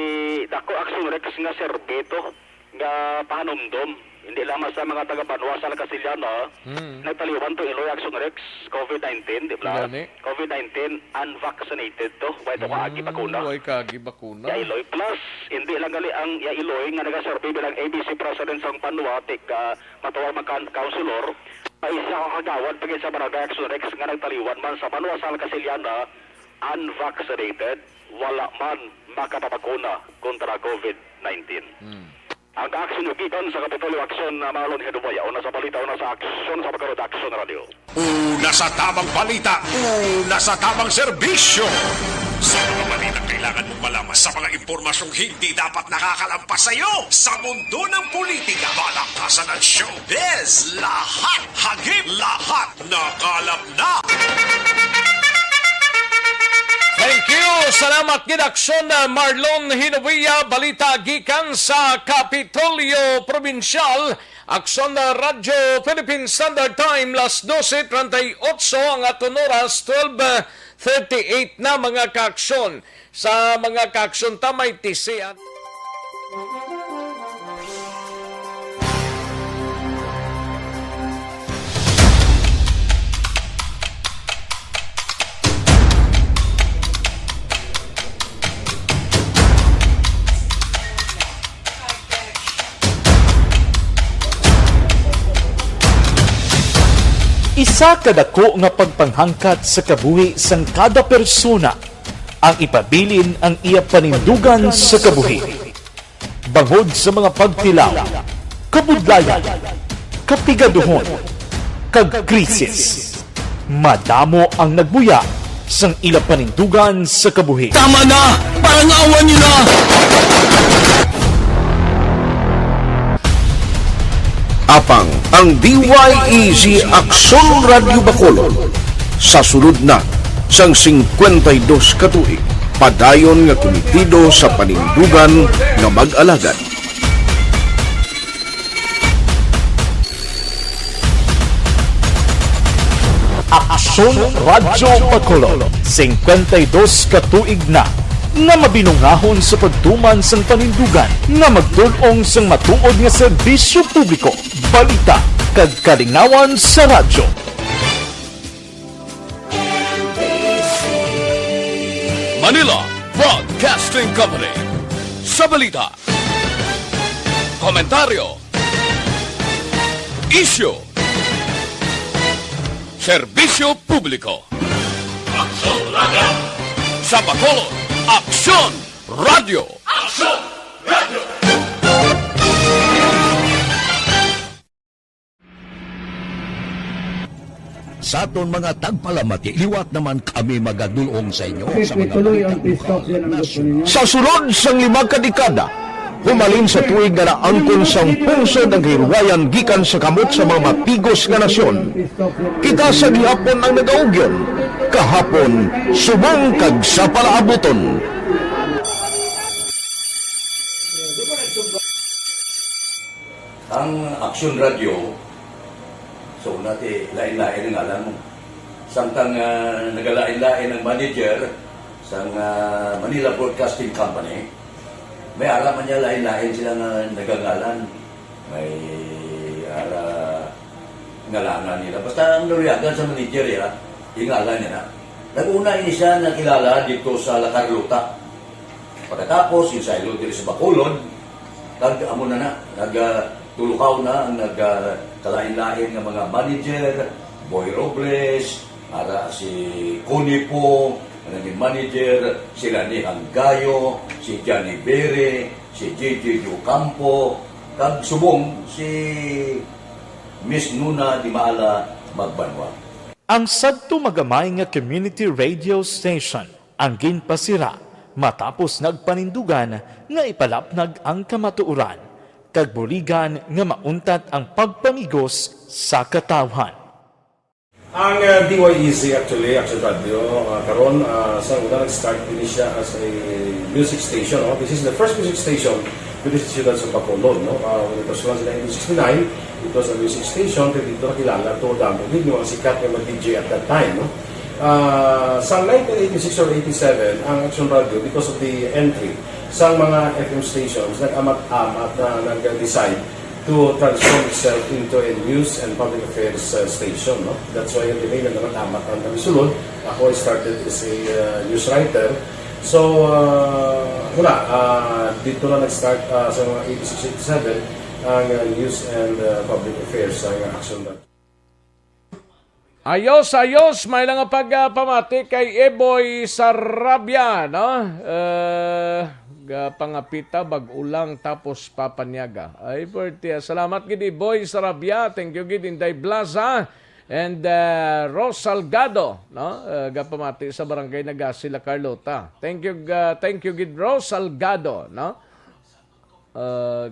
dako Action Rex nga serbi to, nga pahanumdom. Hindi lamang sa mga taga-banwa sa La Castellana, Mm. nagtaliwan to Iloy Action Rex, covid nineteen, di ba? Gani. covid nineteen, unvaccinated to. Way to kaagi Mm, bakuna. way kaagi bakuna. Ya Iloy. Plus, hindi lang gali ang ya Iloy nga nagaserbi bilang A B C president sang banwa, tika, matuwang mga kan-, councilor, may isa ka kagawad pa gid sa Barangay Action Rex nga nagtaliwan man sa banwa sa La Castellana, unvaccinated, wala man makapabakuna kontra covid nineteen. Hmm. Ang aksyon gikan sa Kapitolyo Aksyon na Marlon Hinuboy, una sa balita, una sa aksyon sa Pagkarod Aksyon Radio. Una sa tamang balita, una sa tamang serbisyo. Sa mga balita kailangan mong malaman, sa mga impormasyong hindi dapat nakakalampas sa iyo, sa mundo ng politika, balakasan at showbiz, lahat, hagip, lahat, nakalap na. Thank you. Salamat gid, Aksyon, uh, Marlon Hinovia. Balita gikan sa Kapitolyo Probinsyal. Aksyon, uh, Radyo Philippine Standard Time, las doce treinta y ocho ang aton oras, twelve thirty-eight na, mga kaaksyon. Sa mga kaaksyon ta, may tisian. Isa ka dako nga pagpanghangkat sa kabuhi sang kada persona ang ipabilin ang iya panindugan sa kabuhi. Bangod sa mga pagtilaw, kabudlayan, kapigaduhon, kag krisis, madamo ang nagbuya sang ila panindugan sa kabuhi. Tama na! Parangawan niyo na! Apang ang D Y E G Aksyon Radyo Bacolod sa sulod na sang singkwenta y dos ka tuig, padayon nga kumitido sa panindugan nga mag-alagad. Aksyon Radyo Bacolod, singkwenta y dos ka tuig na nga mabinungahon sa pagtuman sang panindugan nga magtul-ong sang matuod nga serbisyo publiko, balita, kag kalingawan sa radyo. Manila Broadcasting Company. Sa balita, komentaryo, isyu, Serbisyo publiko. Aksyon Radio. Sa Bacolod, Aksyon Radio. Aksyon Radio. Sa aton mga tagpalamati, liwat naman kami magadulong sa inyo sa mga balitang bukaw sa nasyon. Sa sulod sang lima ka dekada, humalin sa tuig nga naangkon sang pungsod ang kahilwayan gikan sa kamot sa mga mapigos nga nasyon, kita sa gihapon ang nagaugyon, kahapon, subong kag sa palaabuton. Ang Aksyon Radio, so, una ti lain-lain ang ngalan mo. Samtang, ah, nagalain-lain ang manager sang, ah, Manila Broadcasting Company, may ara man niya lain-lain sila nga nagangalan. May ara ngalangan nila. Basta ang naluyagan sa manager, ya, ingalan niya na. Nag-una ini siya nakilala dito sa La Carlota. Pagkatapos, insaylo diri sa Bacolod, kag amo na na, nagtulukaw na ang nagkalain-lain nga mga manager, Boy Robles, ara si Connie Po, ang naging manager, si Rani Hanggayo, si Johnny Bere, si J J Ocampo, kag subong si Miss Nuna Dimala Magbanwa. Ang sadto magamay nga community radio station ang ginpasira matapos nagpanindugan nga ipalapnag ang kamatuoran kag buligan nga mauntat ang pagpamigos sa katawhan. Ang, ah, D Y E C, actually, Action Radio, ah, karon, ah, sa una nag-start din siya as a music station, no? This is the first music station within the siyudad sa Bacolod, no? Ah, when it was launched in nineteen sixty-nine, it was a music station, kaya dito nakilala to damo gid yung mga sikat nga mga D J at that time, no? Ah, sa nineteen eighty-six or eighty-seven, ang Action Radio, because of the entry sa mga F M stations, nag-amat-amat na nag-decide to transform itself into a news and public affairs, uh, station, no? That's why yung delay na naman amat ang kami sulod. Ako, I started as a, uh, news writer. So, uh, wala. Uh, dito na nag-start, uh, sa mga eighty-six, eighty-seven ang, uh, news and, uh, public affairs sa Action Radio. Ayos, ayos. May lang nga pagpamati kay Eboy Sarabia, no? Eh, gapangapita, bag-o lang, tapos papanyaga. Ay, Bertia. Salamat gid, Eboy Sarabia. Thank you gid, Inday Blaza. And, eh, Rose Salgado, no? Eh, gapamati sa Barangay Nagasi, La Carlota. Thank you, ah, thank you gid, Rose Salgado, no?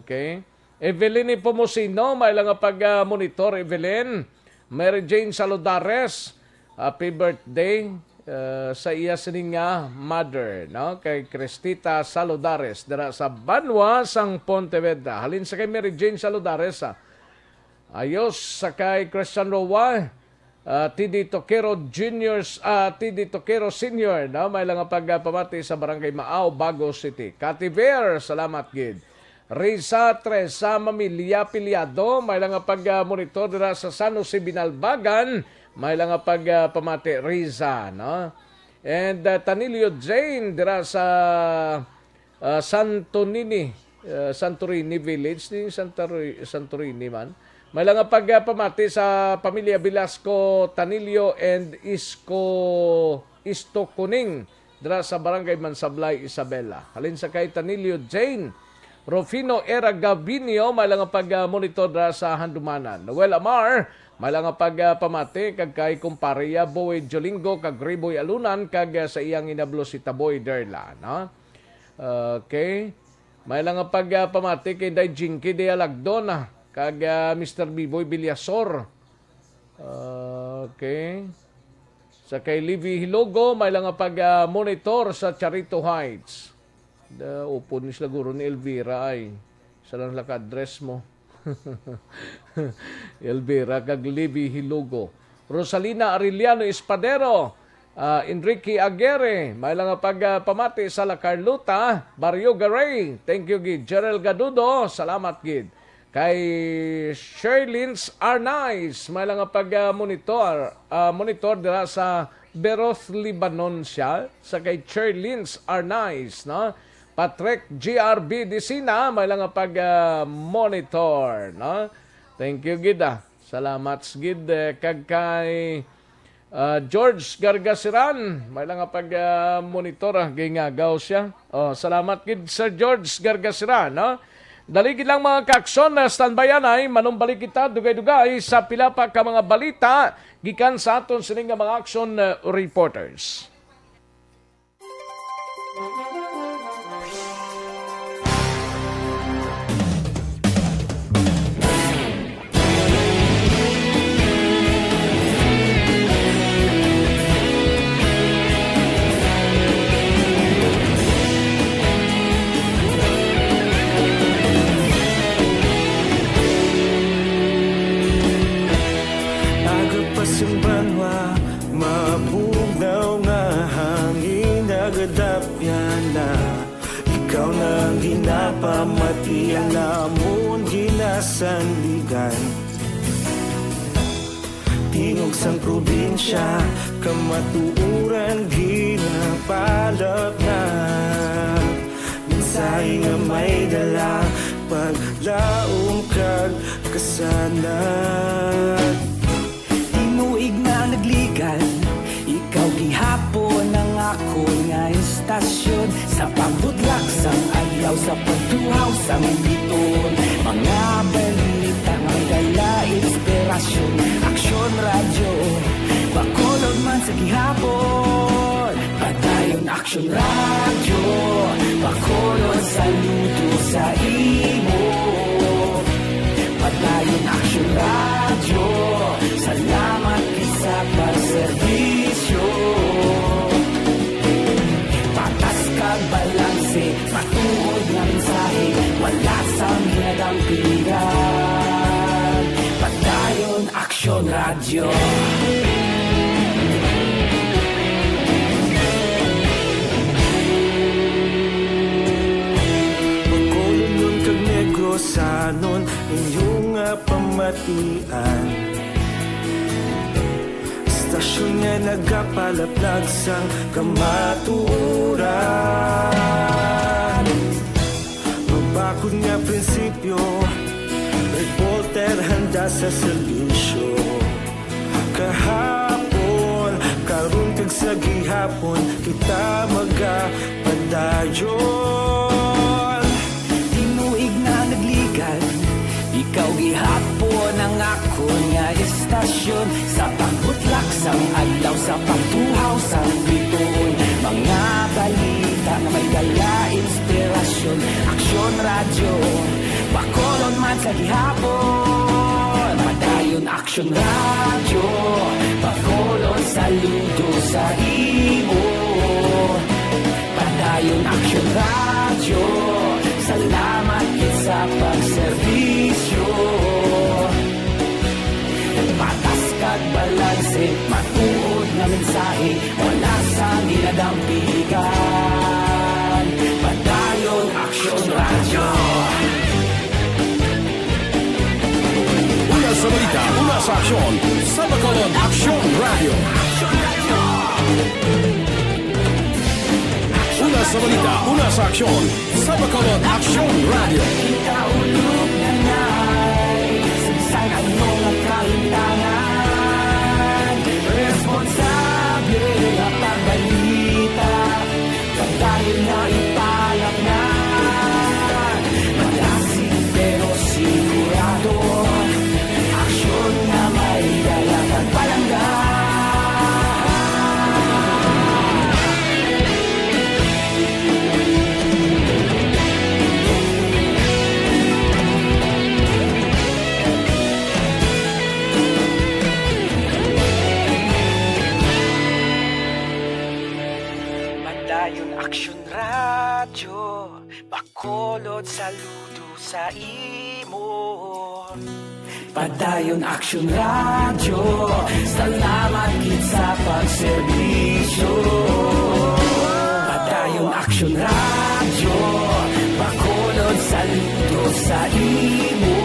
Okay. Evelyn Ipomusino, may lang nga pag, ah, monitor, Evelyn. Mary Jane Saludares, happy birthday, ah, sa iya sini nga mother, no? Kay Cristita Saludares, dira sa Banwa, sang Pontevedra. Halin sa kay Mary Jane Saludares, ah. Ayos, sa kay Christian Roa, ah, T D Toquero Junior, ah, T D Toquero Senior, no? May lang nga pagpamati sa Barangay Maaw, Bago City. Kativer, salamat gid. Risa Tresa Mamilya Piliado, may lang nga pag, ah, monitor dira sa San Jose Binalbagan, may lang nga pag, ah, pamati, Risa, no? And, ah, Tanilio Jane dira sa, ah, Santonini, ah, Santorini Village, di Santa Ri-, Santorini man. May lang nga pag, ah, pamati sa pamilya Velasco Tanilio and Isko, Isto Kuning dira sa Barangay Mansablay, Isabela. Halin sa kay Tanilio Jane, Rufino Era Gavinio, may lang nga pag, ah, monitor dira sa Handumanan. Noel Amar, may lang nga pag, ah, pamati kag kay kumpare ya Boy Jolingo kag Riboy Alunan kag, ah, sa iyang inablo si Taboy Derla, no? Okay. May lang nga pag, ah, pamati kay Day Jinky Dialagdon, ah, kag, ah, Mister Biboy Villasor. Okay. Sa kay Livy Hilogo, may lang nga pag, ah, monitor sa Charito Heights. Da, upod ni sila guro ni Elvira ay. Sa lang laka address mo. Elvira kag Livy Hilogo. Rosalina Arellano Espadero, ah, Enrique Aguirre, may lang nga pag, ah, pamati sa La Carlota, Barrio Garay. Thank you gid. Gerald Gadudo, salamat gid. Kay Sherlins Arnaiz, may lang nga pag, ah, monitor, ah, monitor dira sa Beroth, Lebanon siya. Sa kay Sherlins Arnaiz, no? Patrick G R B Disina, may lang nga pag, ah, monitor, no? Thank you gid, ah. Salamat gid, eh, kag kay, Ah, George Gargasiran, may lang nga pag, ah, monitor, ah, gingagaw siya. Oh, salamat gid, Sir George Gargasiran, no? Dali gid lang, mga kaaksyon, na standby anay, manumbalik kita dugay-dugay sa pila pa ka mga balita gikan sa aton sini nga mga action, ah, reporters. Aga pa sing banwa, mabugnaw nga hangin nagadapyan na. Ikaw na ang ginapamatian namon ginasandigan. Tingog sang probinsya, kamatuoran ginapalapnag. Mensahe nga may dala, paglaom kag kasanag. Tinuig na nagligan, ikaw gihapon ang akon nga istasyon. Sa pagbutlak sang adlaw, sa pagtuhaw sang biton, mga balita nga may dala inspirasyon. Aksyon Radyo, Bacolod man sa gihapon. Padayon Aksyon Radyo, Bacolod, saludo sa imo. Padayon Aksyon Radyo, salamat gid sa pagserbisyo. Patas kag balanse, matuod nga mensahe, wala sang ginadampigan. Padayon Aksyon Radyo. Bacolodnon kag Negrosanon, inyo nga pamatian. Istasyon nga nagapalaplag sang kamatuoran. Mabakod nga prinsipyo, reporter handa sa serbisyo. Kahapon, karon kag sa gihapon, kita magapadayon. Tinuig na nagligan, ikaw gihapon ang akon nga istasyon. Sa pagbutlak sang adlaw, sa pagtuhaw sang bituon, mga balita nga may dala inspirasyon. Aksyon Radyo, Bacolod man sa gihapon. Padayon Aksyon Radyo, Bacolod, saludo sa imo. Padayon Aksyon Radyo, salamat gid sa pagserbisyo. Patas kag balanse, matuod nga mensahe, wala sang ginadampigan. Padayon Aksyon Radyo. Una sa balita, una sa aksyon, sa Bacolod Aksyon Radyo. Una sa balita, una sa aksyon, sa Bacolod Aksyon Radyo. Kita ulog na nay, sa bisan ano nga kahimtangan, responsable nga pagbalita. Padayon na ipalapnag, malasig pero sigurado, aksyon nga may dala kag palangga. Padayon Aksyon Radyo, Bacolod, saludo sa imo. Padayon Aksyon Radyo, salamat gid sa pagserbisyo. Padayon Aksyon Radyo, Bacolod, saludo sa imo.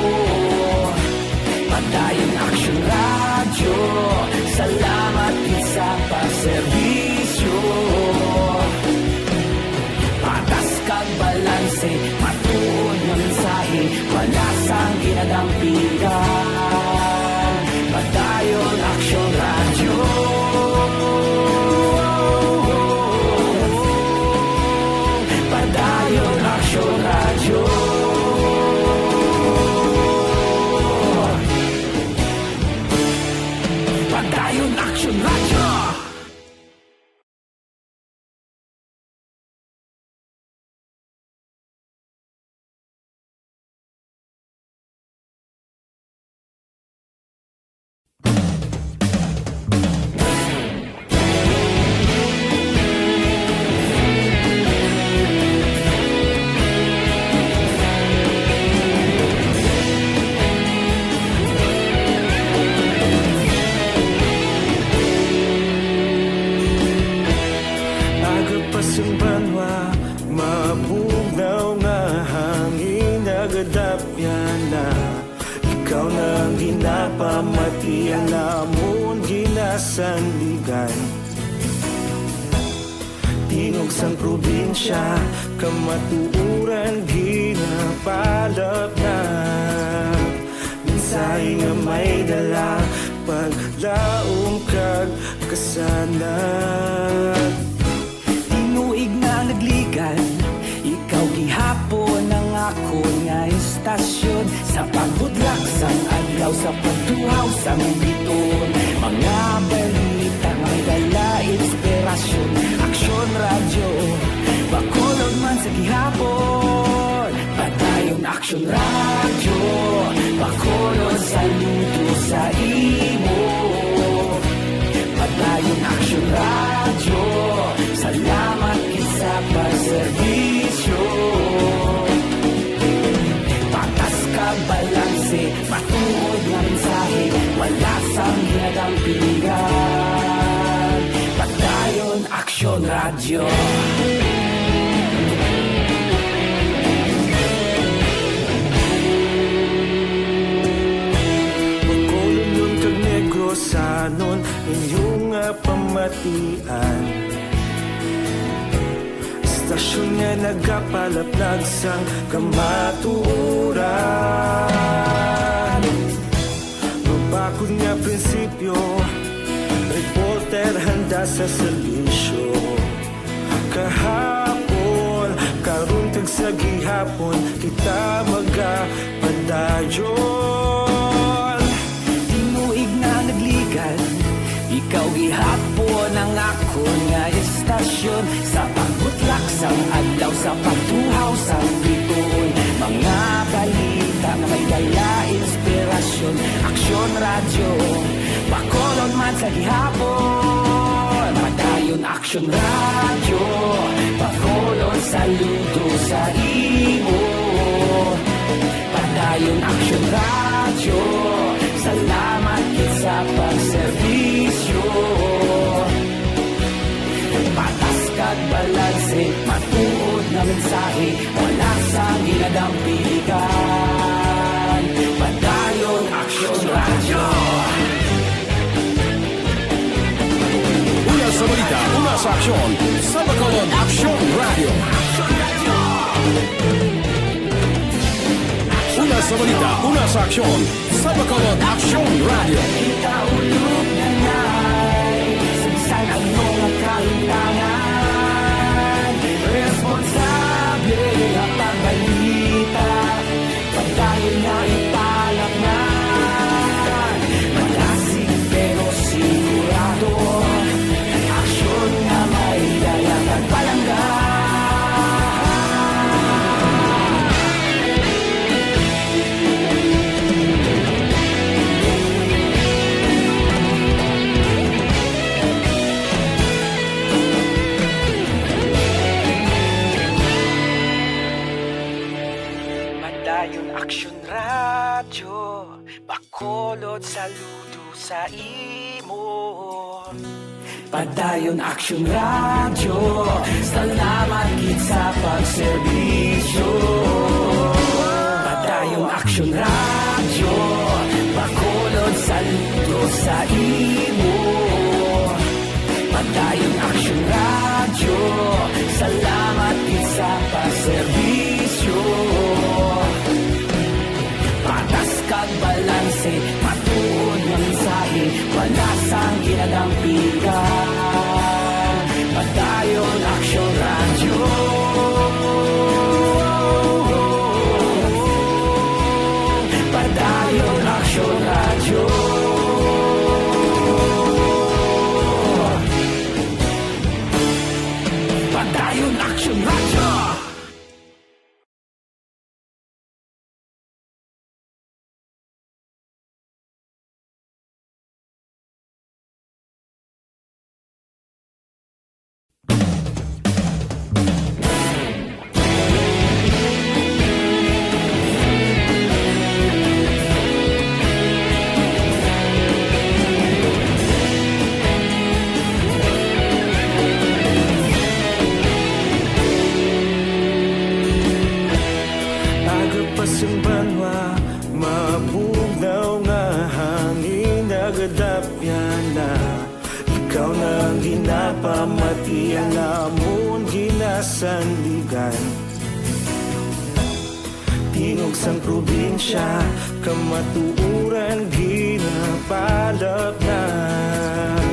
Padayon Aksyon Radyo, salamat gid sa pagserbisyo. Patas kag balanse, matuod nga mensahe, wala sang ginadampigan. Padayon Aksyon Radyo. Sang banwa, mabugnaw nga hangin nagadapyan na. Ikaw na ang ginapamati, ang amon ginasandigan. Tingog sang probinsya, kamatuoran ginapalapnag. Mensahe nga may dala, paglaom kag kasanag. Tinuig na nagligan, ikaw gihapon ang akon nga istasyon. Sa pagbudlak sang adlaw, sa pagtuhaw sang bituon, mga balita nga may dala inspirasyon. Aksyon Radyo, Bacolod man sa gihapon. Padayon Aksyon Radyo, Bacolod, saludo sa imo. Padayon Aksyon Radyo, salamat gid sa pagserbisyo. Patas kag balanse, matuod nga mensahe, wala sang ginadampigan. Padayon Aksyon Radyo. Bacolodnon kag Negrosanon, inyo nga pamatian. Istasyon nga nagapalaplag sang kamatuoran. Mabakod nga prinsipyo, reporter handa sa serbisyo. Kahapon, karon kag sa gihapon, kita magapadayon. Tinuig na nagligan, ikaw gihapon ang akon nga istasyon. Sa pagbutlak sang adlaw, sa pagtuhaw sang bituon, mga balita nga may dala inspirasyon. Aksyon Radyo, Bacolod man sa gihapon. Padayon Aksyon Radyo, Bacolod, saludo sa imo. Padayon Aksyon Radyo, salamat gid sa pagserbisyo. Patas kag balanse, matuod nga mensahe, wala sang ginadampigan. Padayon Aksyon Radyo. Una sa balita, una sa aksyon, sa Bacolod Aksyon Radyo. Una sa balita, una sa aksyon, sa Bacolod Aksyon Radyo. Kita ulog na nay, sa bisan ano nga kahimtangan, responsable nga pagbalita. Padayon nga ipalapngan, malasig pero sigurado. Aksyon nga may dala kag palangga. Padayon Aksyon Radyo, Bacolod, saludo sa imo. Padayon Aksyon Radyo, salamat gid sa pagserbisyo. Padayon Aksyon Radyo, Bacolod, saludo sa imo. Padayon Aksyon Radyo, salamat gid sa pagserbisyo. Patas kag balanse, matuod nga mensahe, wala sang ginadampigan. Padayon Aksyon Radyo. Padayon Aksyon Radyo. Padayon Aksyon Radyo. Iya namon ginasandigan. Tingog sang probinsya, kamatuoran ginapalapnag.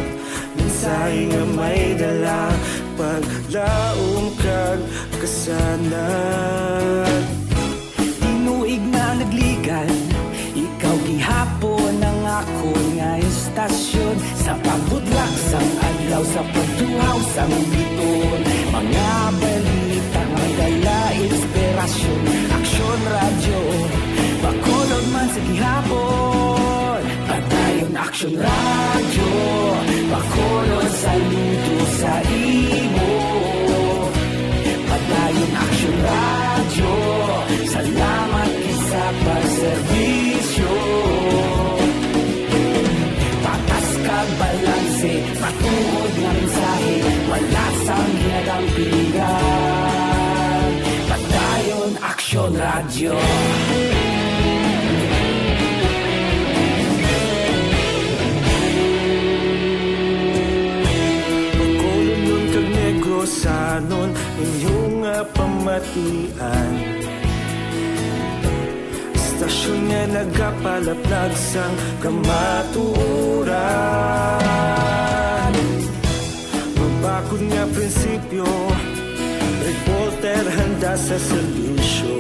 Mensahe nga may dala, paglaom kag kasanag. Tinuig na nagligan, ikaw gihapon ang akon nga istasyon. Sa pagbutlak sang adlaw, sa pagtuhaw sang biton, mga balita may dala inspirasyon. Aksyon Radyo, Bacolod man sa gihapon. Padayon Aksyon Radyo, Bacolod saludo sa imo. Padayon Aksyon Radyo, salamat gid sa pagserbisyo. Patas kag balanse, matuod nga mensahe, wala sang ginadampingan. Padayon Aksyon Radyo. Bacolodnon kag Negrosanon, inyo nga pamatian. Istasyon nga nagapalaplag sang kamatuoran. Mabakod nga prinsipyo, reporter handa sa serbisyo.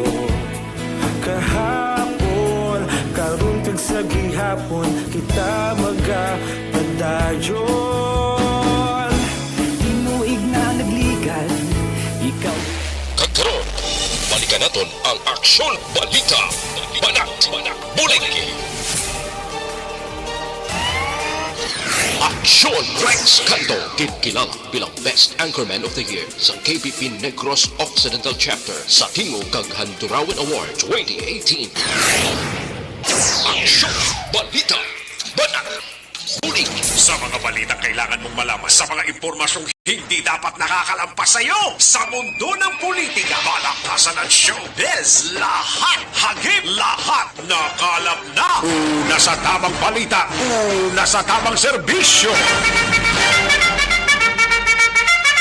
Kahapon, karon kag sa gihapon, kita magapadayon. Tinuig na nagligan, ikaw. Kag karon, balikan naton ang Aksyon Balita. Banat, Bulig. Aksyon Rex Cando, ginkilala bilang Best Anchorman of the Year sa K B P Negros Occidental Chapter sa Tingog kag Handurawan Award twenty eighteen. Aksyon Balita. Banat. Bulig. Sa mga balitang kailangan mong malaman, sa mga impormasyong hindi dapat nakakalampas sa iyo, sa mundo ng politika, balakasan at showbiz, lahat, hagip, lahat, nakalap na. Una sa tamang balita, una sa tamang serbisyo.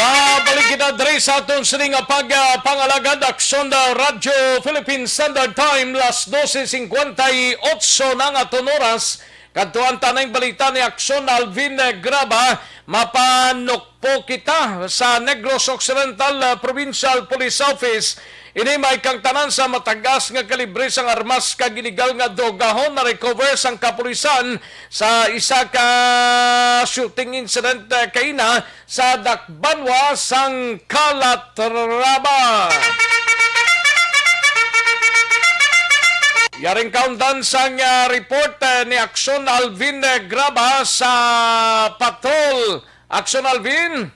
Pabalik kita diri sa aton sini nga pag, ah, pangalagad, Aksyon na Radyo Philippine Standard Time, las doce cincuenta y ocho na nga aton oras. Kadto ang tanang balita ni Aksyon Alvin Graba. Mapanukpo kita sa Negros Occidental, ah, Provincial Police Office. Ini may kang tanan sa matagas nga kalibre sang armas kag iligal nga drogahon na-recover sang kapulisan sa isa ka shooting incident, ah, kaina sa dakbanwa sang Calatrava. Yaring kaundan sang, ah, report, eh, ni Aksyon Alvin, eh, Graba sa Patrol. Aksyon Alvin.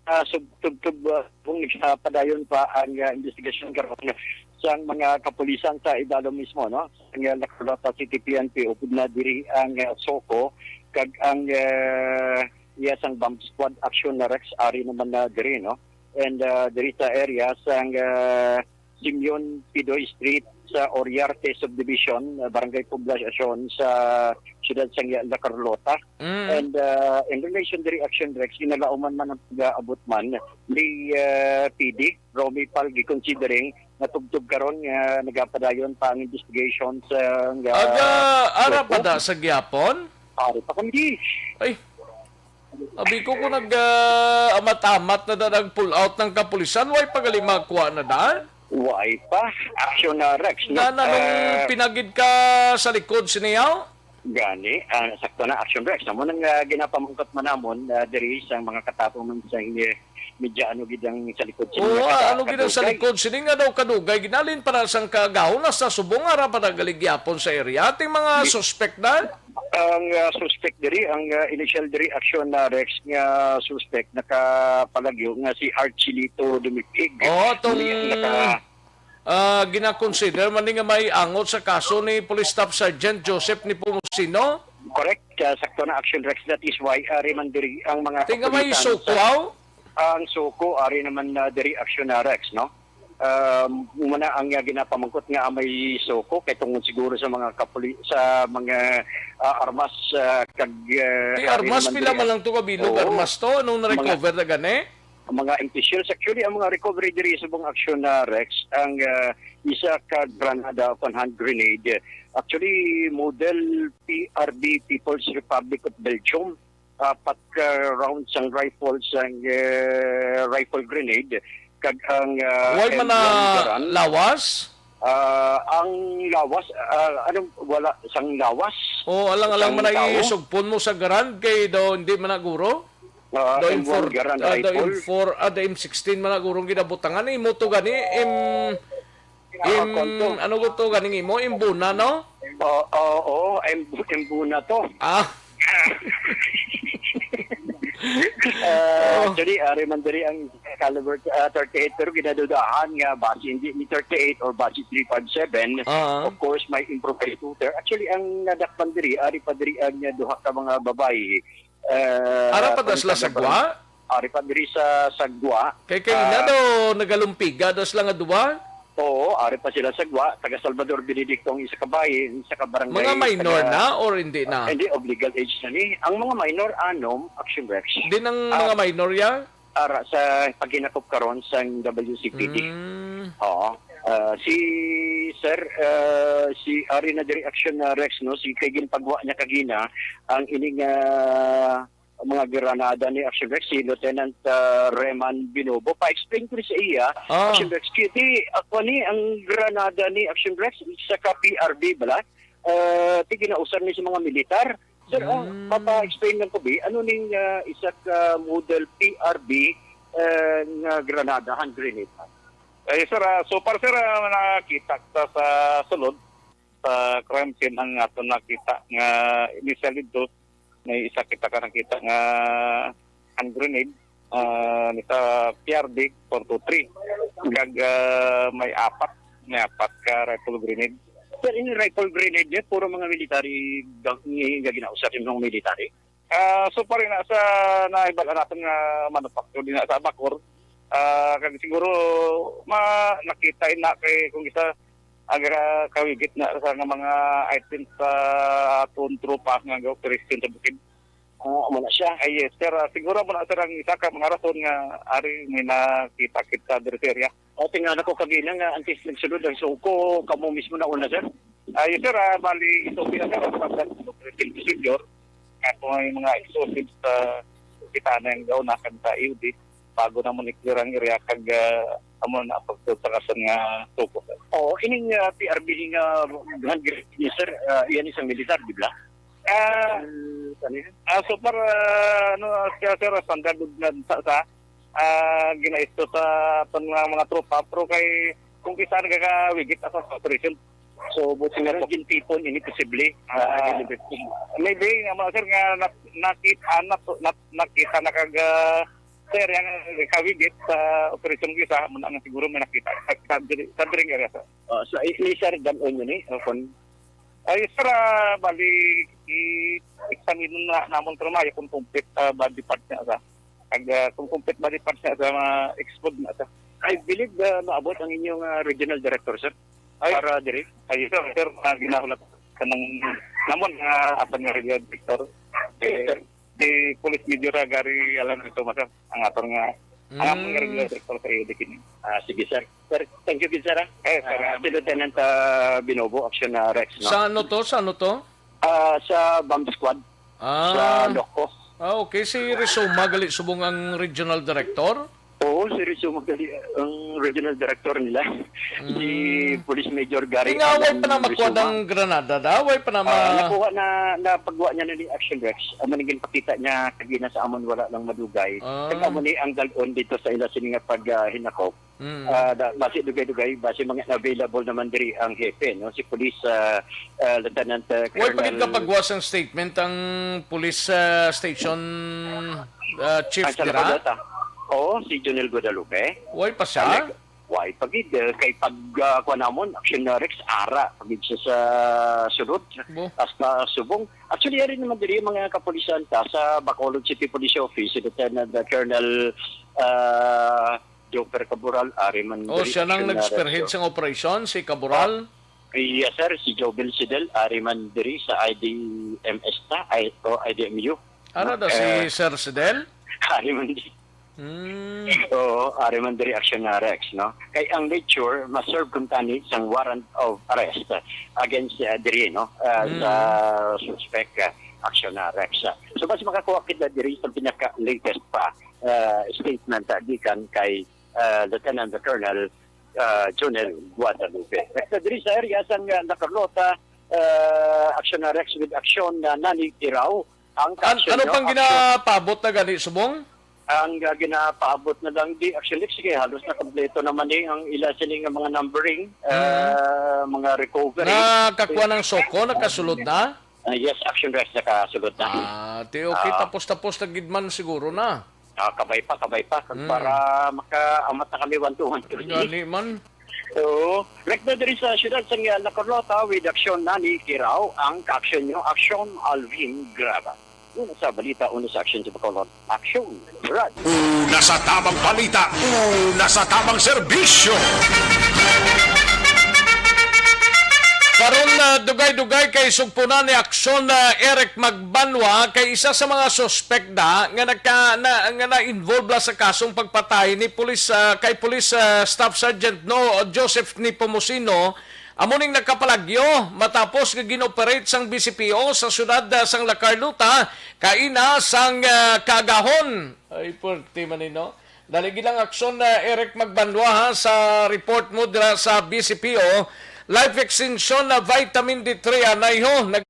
Ah, sub-, tubtob, ah, kung sa padayon pa ang, ah, investigasyon karon sang mga kapulisan sa Iloilo mismo, no? Ang, ah, La Carlota City P N P, upod na diri ang, ah, SOCO, kag ang, ah, iya sang bomb squad action na Rex ari naman na diri, no? And, ah, diri sa area sang, ah, Simeon Pidoy Street sa Oriarte Subdivision, ah, Barangay Poblacion sa siyudad sang La Carlota. Mm. And, ah, in relation diri, Action Rex, ginalauman man ang pag-aabot man ni, ah, P D Romy Palgi, considering natubtob karon nga nagapadayon pa ang investigation sa, ah, Aga, ara pa da sa gihapon? Ari pa kundi. Ay, abi ko kung nag, ah, amat-amat na da nag-pull out ng kapulisan, way pa gali makuha na da? Way pa. Action na, Rex, no? Na, na nung Ah, pinagid ka sa likod siniyaw? Gani, ah, sakto na, Action Rex. Amo nang, ah, ginapamangkot man namon, ah, diri sa mga katapo man sa, eh, media, ano gid ang sa likod sini Oo, nga ah, ano gid ang sa kadugay? Likod sini nga daw kadugay? Ginalin para sang kagahon na sa subong ara pa nagaligyapon sa area. Ating mga Di- suspect na? Ang, ah, suspect diri, ang, ah, initial diri action na Rex nga suspect nakapalagyo nga si Archilito Dumipig. Oo, tong Diri ang naka- ah, ginakonsider man ni nga may angot sa kaso ni Police Staff Sergeant Joseph Nepomuceno. Correct, ah, sakto na, Action Rex. That is why, ah, ari man diri ang mga Tinga may kapulisan sa suko, aw? Ang suko, ari naman na diri, Action na, Rex, no? Um, muna ang, ah, ginapamangkot nga may suko kay tungod siguro sa mga kapuli-, sa mga, ah, armas, ah, kag, ah, Ti hari armas, naman pila diri, man lang to ka bilog, oo, armas to? Anong mga na-recover na gani? Mga empty shells. Actually, ang mga recovery diri subong aksyon na Rex, ang, ah, isa ka granada o hand grenade. Actually, model P R B, People's Republic of Belgium. Apat ka rounds sang rifle, sang, eh, rifle grenade, kag ang, ah, Way man M one na Garand. Lawas? Ah, ang lawas, ah, anong wala sang lawas? O, alang-alang Sang man na tao? Isugpon mo sa Garand kay daw hindi man na guro? Ah, Daw M one M four, Garand ah, daw rifle. M four, ah, daw M sixteen man na guro ang ginabutangan. Imo to gani, M, Ah, M, konto. Ano ko to ganing imo? Imbuna, no? Oo, oo, Imbu-, Imbuna to. Ah. Ah, Oh. Actually, ari man diri ang caliber, ah, thirty-eight, pero ginadudahan nga basi hindi ni thirty-eight or basi three five seven. Ah. Of course, may improvised shooter. Actually, ang nadakpan diri, ari pa diri ang, ah, duha ka mga babayi. Eh, Ara pa da sila sa gwa? Ari pa diri sa, sa gwa. Kay kaina Ah, daw nagalumpiga daw sila nga duwa? Oo, ari pa sila sa gwa. Taga Salvador Benedicto ang isa ka bayi, isa ka barangay, Mga minor taga na or hindi na? Hindi, of legal age na ni. Ang mga minor, anom, Action Rex. Din ang Ah, mga minor ya? Ara sa paghinakop karon sang W C P D. Mm. Oo. Ah, si Sir, ah, si ari na diri Action, ah, Rex, no? Si kay ginpagwa niya kagina ang ining, ah, mga granada ni Action Rex, si Lieutenant, ah, Reman Binobo. Pa-explain ko ni sa iya, Ah. Action Rex, kiti, ako ni ang granada ni Action Rex sa ka P R B bala. Ah, ti ginausar ni sa mga militar. Sir, ah, Mm. papa-explain lang ko, bi, ano ning, ah, isa ka model P R B, eh, nga granada, hand grenade? Eh, sir, ah, so far, sir, ah, nakita ta sa sulod, sa crime scene ang aton nakita nga initial dito, may isa kita ka nakita nga hand grenade, ah, ni sa P R D four two three. Kag, ah, may apat, may apat ka rifle grenade. Sir, ini rifle grenade niya, puro mga military gang-, nga ginausap yung mga military? Ah, so pa rin na sa naibal natin nga manufacture din na sa Bacoor. Ah, kag siguro ma-, nakita na kay kung isa ang, ah, kawigit na sa nga mga items sa aton tropa nga ga-operation sa bukid. Ah, amo na siya. Ay, yes, sir. Ah, siguro mo na, sir, ang isa ka mga rason nga ari may nakita kita diri sa area. O, tingala ko kagina nga antes nagsulod ang suko, kamo mismo na una, sir? Ah, yes, sir. Ah, bali, ito pila, sir, ang pagkat-, procedure. Nga kung may mga explosives sa kita na yung gauna kag sa E O D, bago na mo i-clear ang area kag, ah, amo na pagsulod sa kason nga suko, sir. Oo, ining, ah, P R B ni nga hand grenade, sir, ah, iyan isang militar, di ba? Ah, Ang kanina? Ah, so far, ah, ano, siya, sir, standard na sa, sa, ah, ginaisto sa aton nga mga tropa, pero kay kung kisa nagakawigit ako sa operation. So, buti nga Pero ginpipon, ini posible, ah, Ah, ginpipon. Maybe nga, mga sir, nga na-, nakita, na-, na-, nakita na kag, ah, sir, yung kawigit sa operation kisa, muna nga siguro may nakita sa, sa, sa, sa area, sir. Oh, so, i-, i-, sir, dan-on yun eh, o kung Ay, sir, ah, bali, i-examine na namon, sir, maayo kung complete, ah, body part niya, sir. Ag, ah, kung complete body part niya, sir, ma-explode na, sir. I believe, ah, maabot ang inyong, ah, regional director, sir, Ay, para diri. Ay, sir, sir, ah, ginahulat ka ng namon, ah, apan nga regional director. Eh, Yes, sir. Si Police Major Gary Alan Rito, sir, ang aton nga, ang amon nga Mm. regular director sa E O D kini. Ah, sige, sir. Sir, thank you, good, sir, ah. Eh, sir, Ah, ah, si Lieutenant, ah, Binobo, Action, ah, Rex, no? Sa ano to? Sa ano to? Ah, sa bomb squad. Ah. Sa Loco. Ah, okay. Si Rizuma, gali subong ang regional director? Oo, si Rizuma gali ang regional director nila. Si Mm. Police Major Gary Tingaway Alan pa na makuha Rizuma. Ng granada, da? Way pa na Ah, ma- nakuha na, napagwa niya na ni Action Rex. Amo ni ginpakita niya kagina sa amon wala lang madugay. Ah. Kag amo ni ang dal-on dito sa ila sini nga pag, ah, hinakop. Mm. Ah, da-, basi dugay-dugay, basi mga available naman diri ang hepe, no? Si Police, ah, ah, Lieutenant, ah, Way pa gid Colonel kapagwa sang statement ang police, ah, station, ah, chief Ang sa dira? Lapalota. Oo, si Jonel Guadalupe. Way pa siya? Alec, Way pa gid, eh, kay pag, ah, kuha namon, Action, ah, Rex, ara pa gid siya sa sulod. Bo. Hasta subong. Actually, ari naman diri mga kapulisan ta sa Bacolod City Police Office, si Lieutenant, ah, Colonel, ah, Joker Cabral, ari man O, diri siya nang nag-spearhead sang operasyon, si Cabral? Yes, sir. Si Jobel Sidel, ari man diri sa I D M S ta, ay, o I D M U. Ara daw si Eh, Sir Sidel? Ari man di. Hmm. Oo, ari man diri action na Rex, no? Kay ang nature, ma-serve kuntani sang warrant of arrest, uh, against, uh, diri, no? Uh, Hmm. sa suspect, uh, action na Rex. So, mas makakuha kita diri sa pinaka-latest pa, uh, statement, uh, gikan kay, uh, Lieutenant Colonel, uh, Jonel Guadalupe. Rex, diri sa area sang, uh, La Carlota, uh, action na Rex with action na Nani Tirao. Ang An-, kaso ano nyo, pang action. Ginapaabot na gani, subong? Ang, ah, ginapaabot na lang di, actually, sige, halos na kompleto naman ni ang ila sini nga mga numbering, Mm. ah, mga recovery. Nakakuha ng soko, nakasulod na? Ah, yes, action rest nakasulod na. Ah, ti okay, Ah. tapos-tapos na gid man siguro na. Ah, kabay pa, kabay pa. Kag Mm. para makaamat na kami one to one to. Gani man. Oo. Rekta diri sa siyudad sang La Carlota, with action Nani Tirao, ang ka-action nyo, action Alvin Graba. Una sa balita, una sa action sa Bacolod, action Brad. Una sa tamang balita, una sa tamang serbisyo. Karon, ah, dugay-dugay kay sugpunan ni action, ah, Eric Magbanwa kay isa sa mga suspek da nga nagka-, na, nga na-involve la sa kasong pagpatay ni Police, ah, kay Police, ah, Staff Sergeant, no, Joseph Nepomuceno, amo ning nakapalagyo matapos nga gin-operate sang B C P O sa siyudad, ah, sang La Carlota kaina sang, ah, kaagahon. Ay, puwerte man ni, no? Dali gid lang aksyon, ah, Eric Magbanwa, ha, sa report mo dira sa B C P O. Life extension na vitamin D three, anay ho. Nag-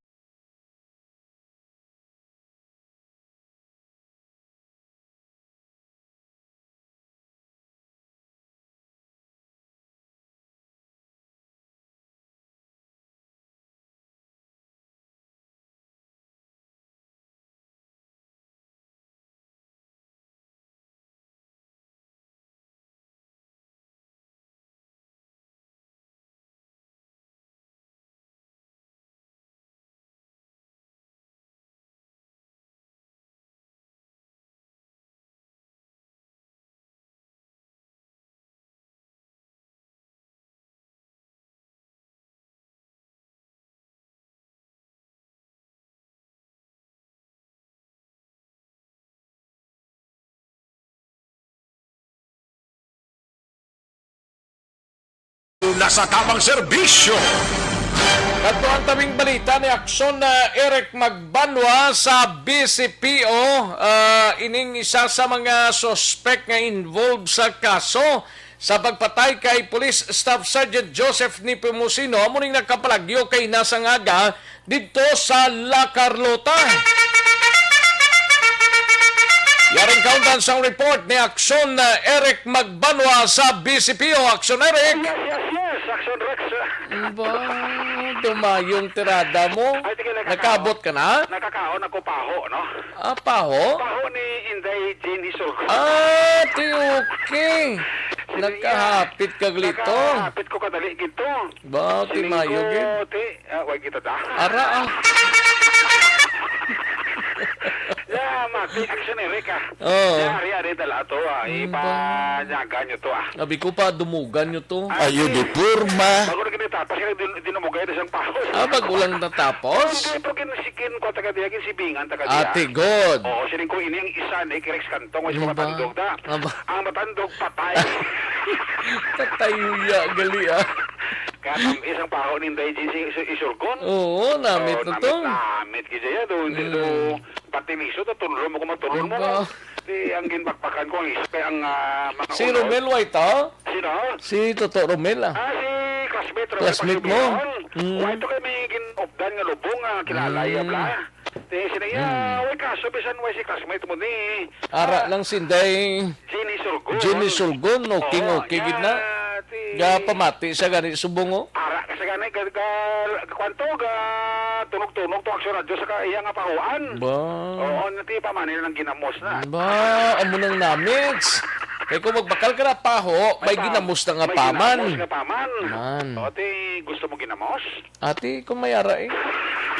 Una sa tamang serbisyo. Kadto ang tabing balita ni Aksyon, ah, Eric Magbanwa sa B C P O, ah, ining isa sa mga suspek nga involved sa kaso sa pagpatay kay Police Staff Sergeant Joseph Nepomuceno, amo ning nakapalagyo kay nasang aga didto sa La Carlota. Yaring kaundan sang report ni Aksyon, uh, Eric Magbanwa sa B C P O. Aksyon, Eric. Yes, yes, yes. Aksyon, Rex. Ba, dumayong tirada mo. Ay, sige, nakakaon. Nakaabot ka na? Nakakaon ako paho, no? Ah, paho? Paho ni Inday Jean Isulgo. Ah, ti okay. Sige, Nakahapit ka, Glito. Nakahapit ko kadali, Glito. Ba, ti Siling mayo, ko, gid. Ti, ah, wag kita da. Ara, ah. Ya, mati, action, Eric, ah. Oo. Ya, ari, ari, dala to, ah. Ang ba? Ipanyagan nyo to, ah. Sabi ko pa, dumugan nyo to. Ah, Ayo, sige. Di porma. Bago na kinita, pa sila din, dinumugay na siyang paho. Ah, bago lang natapos? Hindi, pero kin-, si kin-, kuwan, taga diya, kin-, sibingan, taga diya. Ate, good. Oo, siling ko, ini ang isa ni Rex Cantong, may Ano ba? Matandog da. Ano ba? Ang matandog, patay. Patay, huya, gali, ah. Kaya tam-, isang paho ni Inday Jean si, si Isulgon. Oo, namit Oo, na namit, to. Namit, gid siya, doon, Mm. doon, pati miso, to, tunro mo ko, matulon mo. Ano ba? Di, ang ginbakbakan ko, ang is-, ang, ah, mga Si ulo. Romel, wa ito? Sino? Si Toto Romel, ah. Ah, si classmate, Romel Classmate mo? Pagsubion. Mm. Wa ito kay may gin-updan nga lubong, ah, kilala, Mm. iya, bla. Di, sila, iya, Mm. way kaso, bisan way si classmate mo ni, Ara ah, lang si Inday Jenny Surgon. Jenny Surgon, okay, Oo, okay, gid na. iya, ti- Ga pamati sa gani subong, oh. Ara ka sa gani, ga, ga, kwanto, ga tunog-tunog to aksyon radyo sa ka-, iya nga pahuan. Ba? Oo, nati pa man, ilang ginamos na. Ba, amo nang namits. Kay kung magbakal ka na paho, may May pa-, ginamos na nga may paman. Ginamos nga paman. Man. O, ti gusto mo ginamos? Ati, kung may ara, eh.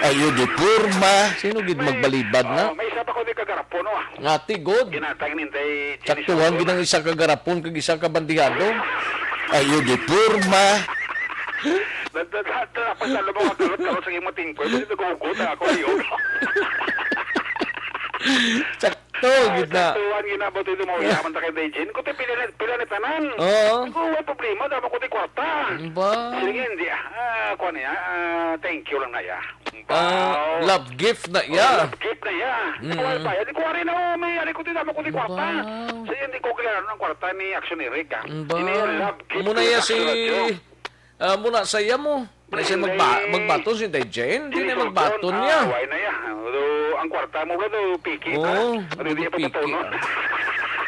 Ayo di porma. Sino gid magbalibad na? Oh, may isa pa ko di kagarapon, oh. Ngati, god. Ginatag ni Inday Jenny Saktuhan Soto. Gid ang isa ka garapon kag isa ka bandihado. Ayo di porma. Nagdadata pa sa lubong ang kalot-kalot sa imong tingkoy. Kasi nagugot na ako, yun. Sakto, gid na. Saktuhan, ginabot ito, mauyaman ta kay Inday Jen. Kuti pila na, pila na tanan. Oo. Ako, way problema, damo ko di kwarta. Ba? Sige, hindi, ah, kuha niya, ah, thank you lang na, ya. Ah, wow. Love gift na iya. Oh, love gift na iya. Mm. Di ko kaya bayad. Di ko ari na, oh, may ari ko din, ako di kwarta. Wow. Sa iya, hindi ko kilala ng kwarta ni Action Eric, ah. Wow. Ini yung love gift Amo na ni iya Action si, Radyo. Ah, muna sa iya mo. Na siya Hindi. Magba-, magbaton si Inday Jane? Hindi na Hindi magbaton ko niya. Ah, why na iya? Although, ang kwarta mo ba daw, piki ka? Oo, Ano, hindi niya piki. Papatunon?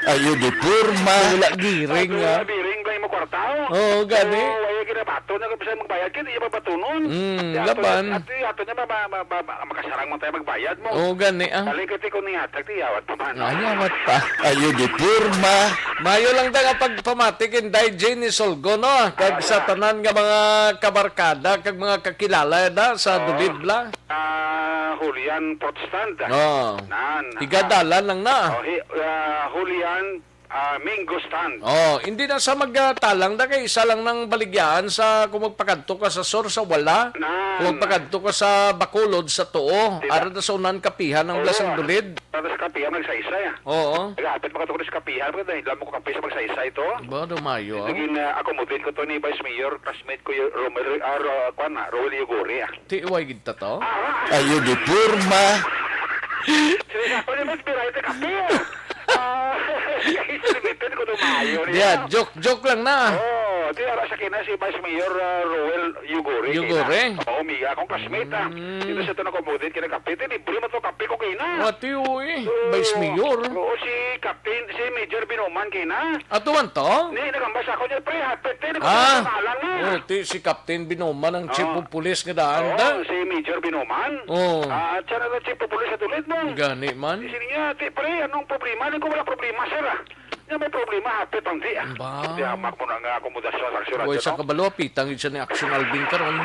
Ayo di porma. Wala giring, Ay, ah. Wala giring ba yung kwarta, oh? Oo, gani. So, ayaw ginabato na kung saan magbayad ka, hindi niya papatunon. Mm, Kaya ato laban. Niya, ato, ato niya, ma, ma, ma, ma, makasarang mo tayo magbayad mo. Oo, gani, ah. Dali ka, ti, kung nihatag, ti, yawat pa man. Ay, yawat pa. Ayo di porma. Mayo lang ta nga pagpamati kay Inday Jane ni Solgo, no? Kag Ah, sa yeah. Tanan nga mga kabarkada, kag mga kakilala, da, sa Oo. Dulid, bla. Ah, Julian Protstand. Oo. Nan, Higa ah. Dalan lang na. Oh, hi-, ah, Julian Ah, Mingo stand. Oh, hindi na sa magtalang na kay isa lang nang baligyaan sa kung magpakadto ka sa sur sa wala, Nan. Kung magpakadto ka sa Bacolod sa tuo, Di ba? Ara na sa unan kapihan ang Oo. Blasang Dulid. Tapos kapihan magsaysay, ah. Oo. Nagapit makatuko sa kapihan, pero dahil lang mo kape sa magsaysay to. Ba, dumayo, ah. Naging, ah, accommodate ko to ni Vice Mayor, classmate ko yung Romel, ah, Ro-, kwan, ah, Roel Yuguri, ah. T Y gid ta to? Ah, ah. Ayo di porma. Sila sa pala mas biray ta kape, ah. Ah, instrumental ko dumayo niya. Yeah, joke, joke lang na. Oh, di ara sa kina si Vice Mayor, ah, Roel Yugore. Yugore? Kina. Oo, miga akong classmate, ah. Mm. Dito sa ito na community, kinakape. Di, libre mo to kape ko kina. Mati, uy. Oo. Vice Mayor. Oo, si Captain, si Major Binoman kina. Ato man to? Ni, nagambas ako niya, pre, hapit, eh, Ah. Nagkakasalan na. Oh, ti, si Captain Binoman ang chief Oo. Of police nga daan, Oo, da? Si Major Binoman. Oo. Ah, siya na ang chief of police sa Dulid, no? Gani man. Di sini niya, "Ti, pre, anong problema?" Di ko, "Wala problema, sir, ah." Niya, "May problema, hapit ang di, ah." Ba? Di, hamak mo na nga akomodasyon sa aksyon Uy, natin, sa no? Kabalo, pitang yun siya ni Action Alvin karon.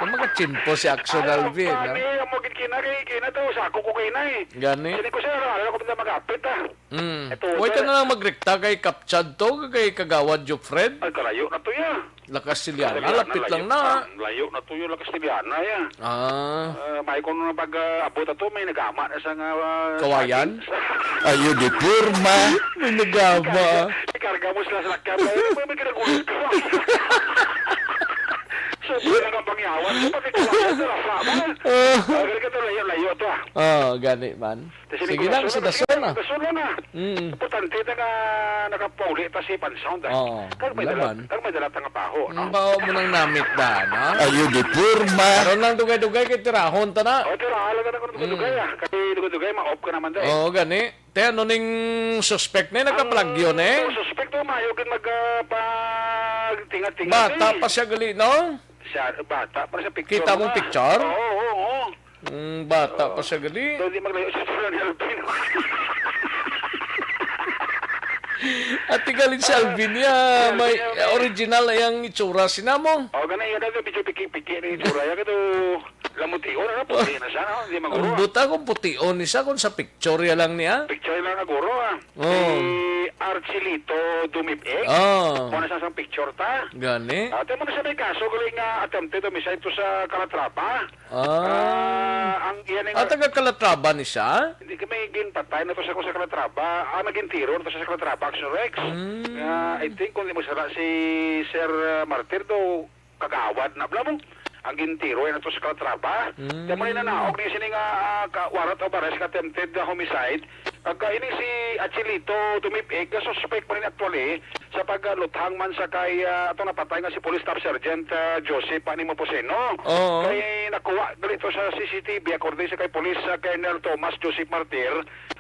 Ang mga chimpo si Action Ay, Alvin, ang ah. Kami, ang mga kina, kay kina to, sa ako ko kina, eh. Gani? Sini ko, "Sir, alam ko, mag-apit, ah." Mm. Ito, Uy, ka sir. Na lang magrekta kay Kapchad to, kay Kagawad Jofred? Ay, kalayo na to, ya. La Castellana, Castellana, lapit lang layo na. Na. Layo na to yung La Castellana, ya. Ah. Ah, may kung nung pag, ah, abot ato, may nagama na sa nga, ah, Kawayan? Saging. Ayo, di porma. May nagama. Ikarga, ikarga mo sila sa lakyan. May, may, may ginagulog ka. So, pwede nga pangyawan. Pati kawayan, sa lasa, ba? Ah. Ah, gani ka to, layo, layo to, ah. Ah, gani man. Sige lang, sa dason na. Dason na. Mm. Importante na nga nakapauli ta si Pansound, ah. Oo, kag may dala, laban. Kag may dala ta nga baho, no? Ang baho mo nang namit da, no? Ayo, di porma. Karon lang dugay-dugay kay tirahon ta na. O, tira, ala ka na kung dugay-dugay, Mm. ah. Kay dugay-dugay, ma-off ka naman, dai. Oo, gani. Te, ano ning suspect na nagkaplagyo, Ang ne? Suspect to, mayo gid mag, ah, pagtinga-tinga, Bata eh. Pa siya gali, no? Siya, bata pa sa picture Kita mong na. Picture? Oo, oo, oo. Mm, bata Oo. Pa siya gali. So, di maglayo sa itsura ni Alvin. At tigaling si Ah, Alvin niya, si Alvin may niya, may original na yung itsura, sinamo. Oh, ganun, yun, medyo piki-piki na yung itsura. Yan, ito, lamution, ano, puti na siya, no? Di maguro, Ang ah. Buta kung pution ni siya, kung sa picture ya lang niya. Picture lang na guro, ah. Oh. Si Archilito Dumipik. Oh. Kung ano sa isang picture ta. Gani. Ate mo na siya may kaso, galing nga attempted homicide to sa Calatrava. Ah. Ah, ang iyan nga Ah, taga Calatrava ni siya? Hindi kami ginpatay na to sa, sa Calatrava. Ah, naging tiro na to sa Calatrava, Action Rex. Mm. Ah, I think kung di mo sala si Sir, ah, Martir do, kagawad na bla mo. Ang gintiro na to sa Calatrava. Mm. Kaya mo na naog ni sini nga, ah, ka, warrant of arrest ka attempted, ah, homicide. Pagka ini si Achilito Dumipik, ka suspect pa rin actually, sa pagluthang man sa kay, ah, atong napatay nga si Police Staff Sergeant, ah, Joseph Animo Poseno. Oo. Kay nakuha gali to sa C C T V, according sa kay Police, ah, Colonel Thomas Joseph Martir,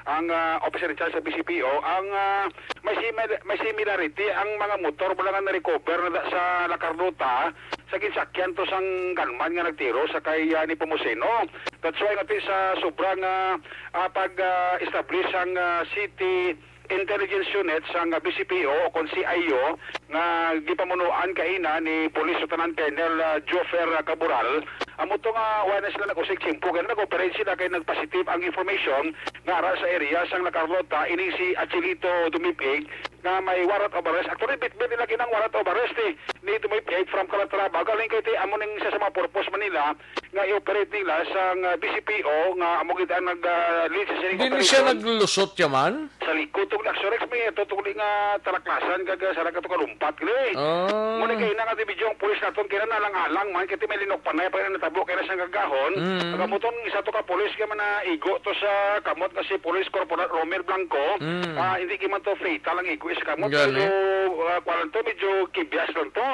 ang, ah, officer in charge sa B C P O, ang, ah, may simi-, may similarity ang mga motor mo lang nga na-recover na sa La Carlota sa ginsakyan to sang gunman nga nagtiro sa kay, ah, ni Pomoseno. That's why nga ti sa sobrang, ah, ah, pag, ah, establish ang, ah, City Intelligence Unit sang B C P O o kon C I U nga gipamunuan kaina ni Police Lieutenant Colonel, ah, Jofer, ah, Caboral, Amo to nga wala na sila nag-usig tiyempo, kay nag-operate sila kay nag-positive ang information nga ara sa area sang Nacarlota ini si Achilito Dumipig nga may warrant of arrest. Actually, bitbit nila ginang warrant of arrest, eh, ni Dumipig from Calatrava. Galing kay ti amo ning isa sa mga purpose man nila nga i-operate nila sang, ah, B C P O nga amo gid ang nag, ah, lead sa sining Hindi ni siya operation. Naglusot ya man? Sa likod tong Luxurex, may ato tong nga talaklasan kag, ah, sa nagkato kalumpat gid, eh. Ah. Muna kay na nga division ang pulis naton kay na alang-alang man kay may linok panay pa na natabo kay na siyang gagahon. Mm. Ang amuton isa to ka pulis kay man naigo to sa kamot nga si Police Corporal Romel Blanco. Mm. Ah, hindi kay man to fatal ang igo sa kamot. Gani. Pero, ah, kuwan lang to, medyo kibyas lang to.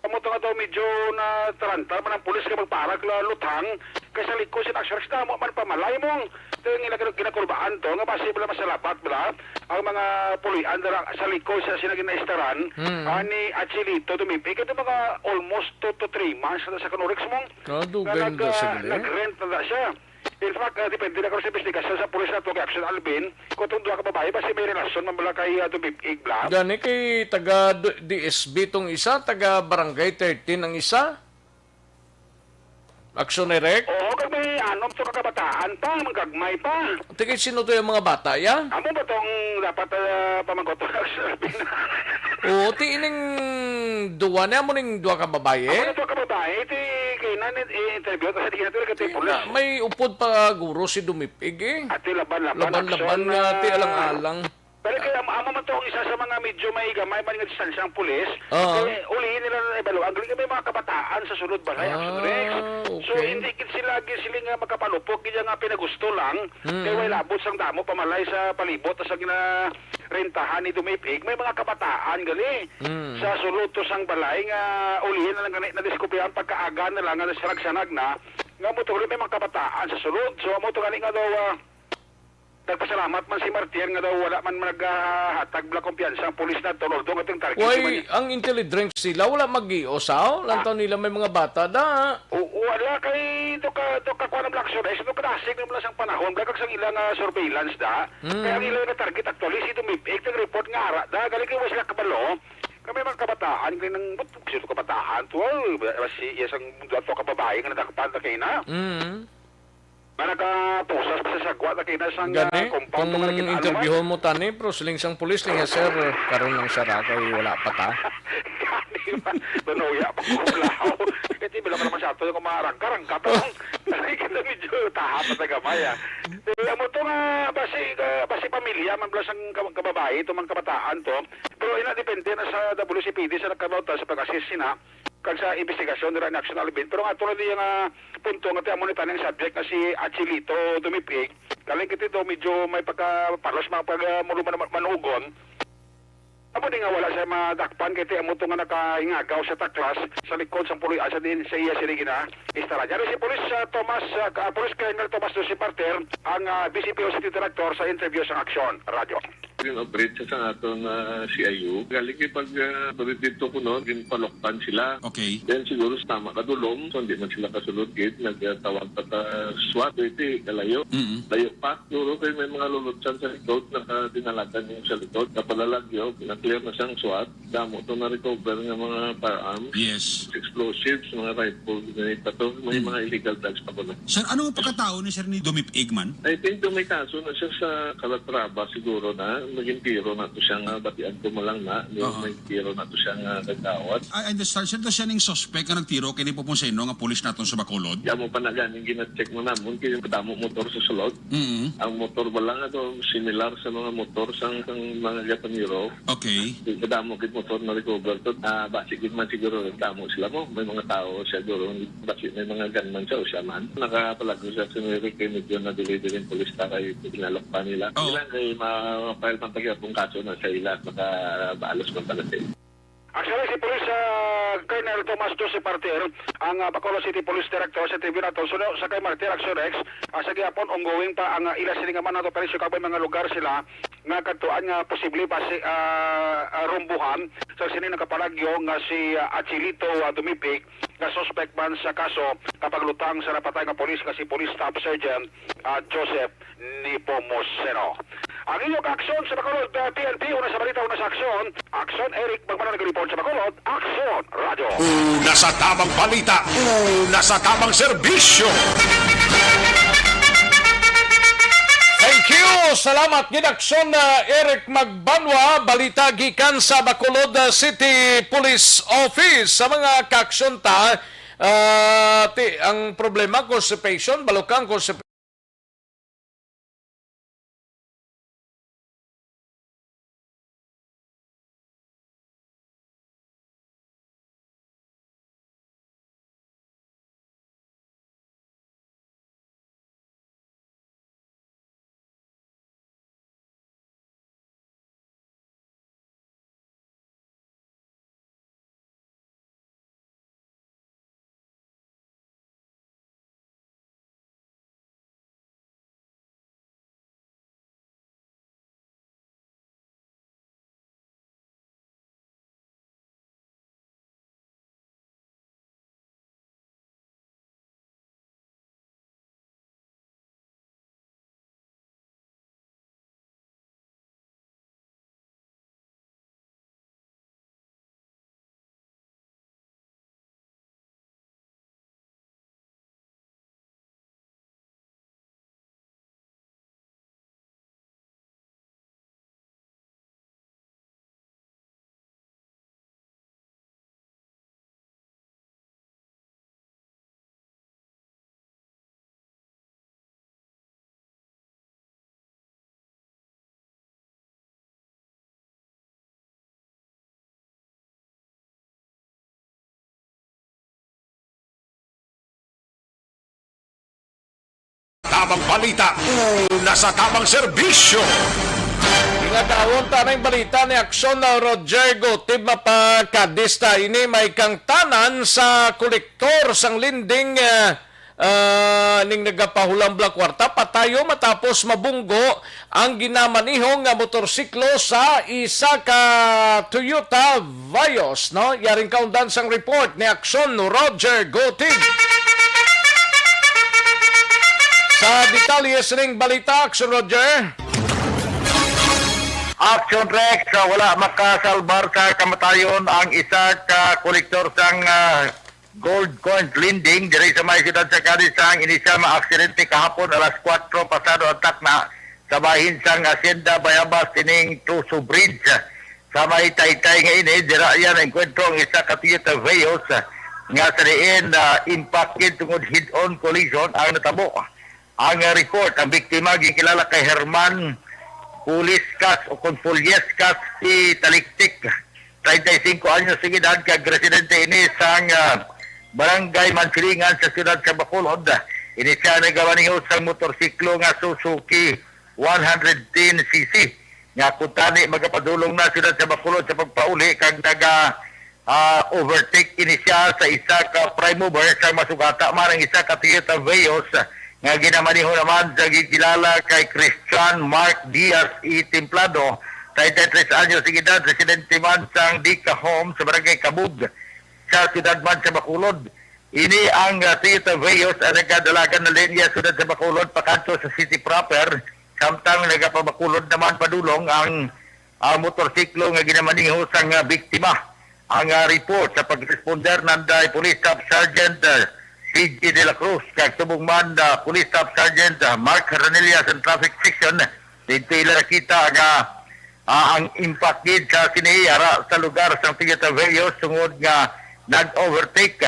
Amo to nga daw medyo natarantar man ang pulis nga magpaarag la luthang kay sa likod sa Luxurex damo man pamalay mo. Ito yung gina-, ginakulbaan to nga basi bala masalabat bala ang mga pulian dala sa likod sa sinagin na istaran, Hmm. ah, ni Achilito Dumipig. Ito mga almost two to three months na sa Canurex mo. Kadugay Nga na nag-, sa ah, gali. Nag-rent na siya. In fact, ah, depende na kung sa investigasyon sa pulis nato kay Action Alvin, kung itong duha ka babae, basi may relasyon man bala kay, ah, Dumipig bala. Gani kay taga D-, D S B tong isa, taga Barangay thirteen ang isa. Action Direct. Oo, kag may anom to ka kabataan pa, magagmay pa. Tingin sino to yung mga bata, ya? Amo ba tong dapat, ah, pamagot to, Action Alvin? Oo, ti ining duwa niya mo ning duha ka babaye? Amo na to ka babae, ti kay na ni-, i-interview ta sa di nato ka Ti pulis. Na, may upod pa guro si Dumipig eh. Ati laban-laban, Laban-laban aksyon nga, na ti alang-alang. Pero kay am-, amo man to ang isa sa mga medyo may gamay man nga distansya ang pulis. Oo. Kay ulihin nila na ibalo. Ang galing may mga kabataan sa sulod balay, Action Ah, Rex. So, okay. hindi gid sila gid sila nga makapalupok, gid nga pinagusto lang. Mm. Kay way labot sang damo pamalay sa palibot sa gina-, rentahan ni Dumipig, may mga kabataan gali Mm. sa sulod to sang balay nga ulihin na lang gani nadiskubre ang pagkaaga na lang nga saragsanag na nga mo to may mga kabataan sa sulod. So amo to gani nga daw, ah, nagpasalamat man si Martir nga daw wala man nagahatag bala kumpiyansa ang pulis na to, although nga ting target Why, man. Ang intelligence sila wala mag-ios, aw? Lantaw nila may mga bata da. Oo, wala kay do ka, do ka kuan ang Black Shore, eh, do kadasig naman lang sang panahon, bala kag sang ilang, ah, surveillance da. Mm. Kaya ang ilang na-target actually, si Dumipig, nag-report nga ara da, galing kay wala sila kabalo. Kami mga kabataan, kay nang, ba't sino kabataan to? Ay, si, iya sang dato ka babae nga nadakpan na kay na. Mm. Nga nagapusas pa sa sagwa na kay na sang, Gani, ah, compound kung nga naging interviewon mo tani, pero siling sang pulis, niya, "Sir, karon lang siya ra, kay wala pa ta." Gani ba? Tunuya pa ko, blaw. Kasi bila pa naman sa ato, yung mga rangka-rangka pa. Ay, kita medyo taha pa sa gamay, ah. Eh, amo to nga, basi, ah, basi pamilya, man pala sang kab-, kababae, itong mga kabataan to. Pero ina, depende na sa W C P D, sa nagkabauta, sa pag-assist sina, kag sa investigasyon nila ni Action Alvin. Pero nga, tuloy niya nga punto, nga tiyan mo ni tanang subject nga si Achilito Dumipig. Galing kita ito, medyo may pagkapalos, mga pag, ah, manugon. Amo di nga wala siya madakpan kay ti amo to nga nakahingagaw sa taklas sa likod sang puloy-an sa din sa iya sini gina-, istara. Diyan si Police, ah, Thomas, ah, ka-, Police Colonel Thomas Joseph Martir, ang, ah, B C P O City Director sa interview sa Aksyon Radyo. Gin-operate siya sa aton, ah, C I U. Galing kay pag, ah, operate dito ko, no, ginpalokpan sila. Okay. Then siguro sa tama kadulom, so hindi man sila kasulod gid, nagtawag pa ta SWAT, iti kalayo. Mm. Layo pa. Siguro kay may mga lulutsan sa likod, nakadinalagan yung sa likod, napalalagyo, na-clear na siyang SWAT. Damo to na-recover nga mga firearms, Yes. explosives, mga rifle, ganito to. May Mm. mga illegal drugs pa kuno. Sir, ano ang pagkatao ni Sir ni Dumip Igman? I think to may kaso na siya sa Calatrava siguro na, naging tiro na to siya nga batian ko mo lang na, yung Aha. may tiro na to siya nga nagdawat. I understand, sir, to siya ning suspect nga nagtiro kini Poponceno nga pulis naton sa Bacolod? Di mo pa na ganing gina-check mo namon, kay kadamo motor sa sulod. Mm. Ang motor ba lang ato, similar sa mga motor sang, sang mga Japanero. Okay. Kadamo gid motor na recover to. Ah, basi gid man siguro damo sila mo. May mga tao siguro, basi may mga gunman siya o siya man. Nakapalago siya sa Mary kay medyo na-delay din yung pulis na kay pinalok pa nila. Oo. Ilang kay ma-file man pag yung kaso na sa ila, makabalos man pala sa ila. Actually, si Police, ah, Colonel Tomas Joseph Martir, ang, ah, Bacolod City Police Director sa interview nato. So, sa kay Martir, Action Rex, ah, sa gihapon, ongoing pa ang, ah, ila sini nga manhunt operation kag may mga lugar sila nga kadtuan nga posible basi, ah, ah, rumbuhan sa sini nakapalagyo nga si, ah, Achilito, ah, Dumipig, nga suspect man sa kaso nga paglutang sa napatay nga pulis nga si Police Staff Sergeant, ah, Joseph Nepomuceno. Ang inyo kaaksyon sa Bacolod, ah, P N P, una sa balita, una sa aksyon. Aksyon, Eric Magmano nag-report sa Bacolod. Aksyon, Radyo. Una sa tamang balita, una sa tamang serbisyo. Thank you. Salamat gid, Aksyon, ah, Eric Magbanwa. Balita gikan sa Bacolod, ah, City Police Office. Sa mga kaaksyon ta, ah, ti, ang problema, constipation, balukang constipation. Tamang balita, una sa tamang serbisyo. Ingadawon ta na yung balita ni Aksyon na Roger Gutib, mapakadista ini may kangtanan sa kolektor sang lending, eh, ah, ning nagapahulang bla kwarta patayo matapos mabunggo ang ginamaneho nga motorsiklo sa isa ka Toyota Vios, no? Yaring kaundan sang report ni Aksyon Roger Gotig. Sa detalye sining balita, Aksyon Roger. Action Rex, ah, wala makasalbar sa kamatayon ang isa ka kolektor sang, ah, gold coins lending diri sa may siyudad sa Cadiz. Ang inisyal nga aksidente kahapon alas kuwatro pasado ang takna sa bahin sang Hacienda Bayabas ining Tuso Bridge. Sa may taytay nga ini, dira iya naengkwentro ang isa ka Toyota Vios nga sa diin, ah, impact gid tungod head-on collision ang natabo. Ang, ah, report, ang biktima ginkilala kay Herman Puliscas o kon Puliescas P. Taliktik, treinta y cinco anyos ang edad, kag residente ini sang, ah, Barangay Mansilingan sa siyudad sa Bacolod. Ini siya nagamaneho sang motorsiklo nga Suzuki one hundred ten C C nga kuntani magapadulong na siyudad sa Bacolod sa pagpauli kag naga, ah, overtake ini siya sa isa ka prime mover. Sa masugata man ang isa ka Toyota Vios nga ginamaneho naman sa gikilala kay Christian Mark Diaz y Templado, treinta y tres anyos ang edad, residente man sang Dica Home sa Barangay Cabug sa siyudad man sa Bacolod. Ini ang, ah, Toyota Vios ang nagadalagan na linya siyudad sa Bacolod pakadto sa city proper, samtang nagapabacolod naman padulong ang, ah, motorsiklo nga ginamaneho sang, ah, biktima. Ang, ah, report sa pag-responder nanday Police Staff Sergeant, ah, C J De La Cruz kag subong man, ah, Police Staff Sergeant, ah, Mark Ranillas sa Traffic Section, didto ila nakita nga, ah, ang impact gid sa sini ara sa lugar sang Toyota Vios tungod nga nag-overtake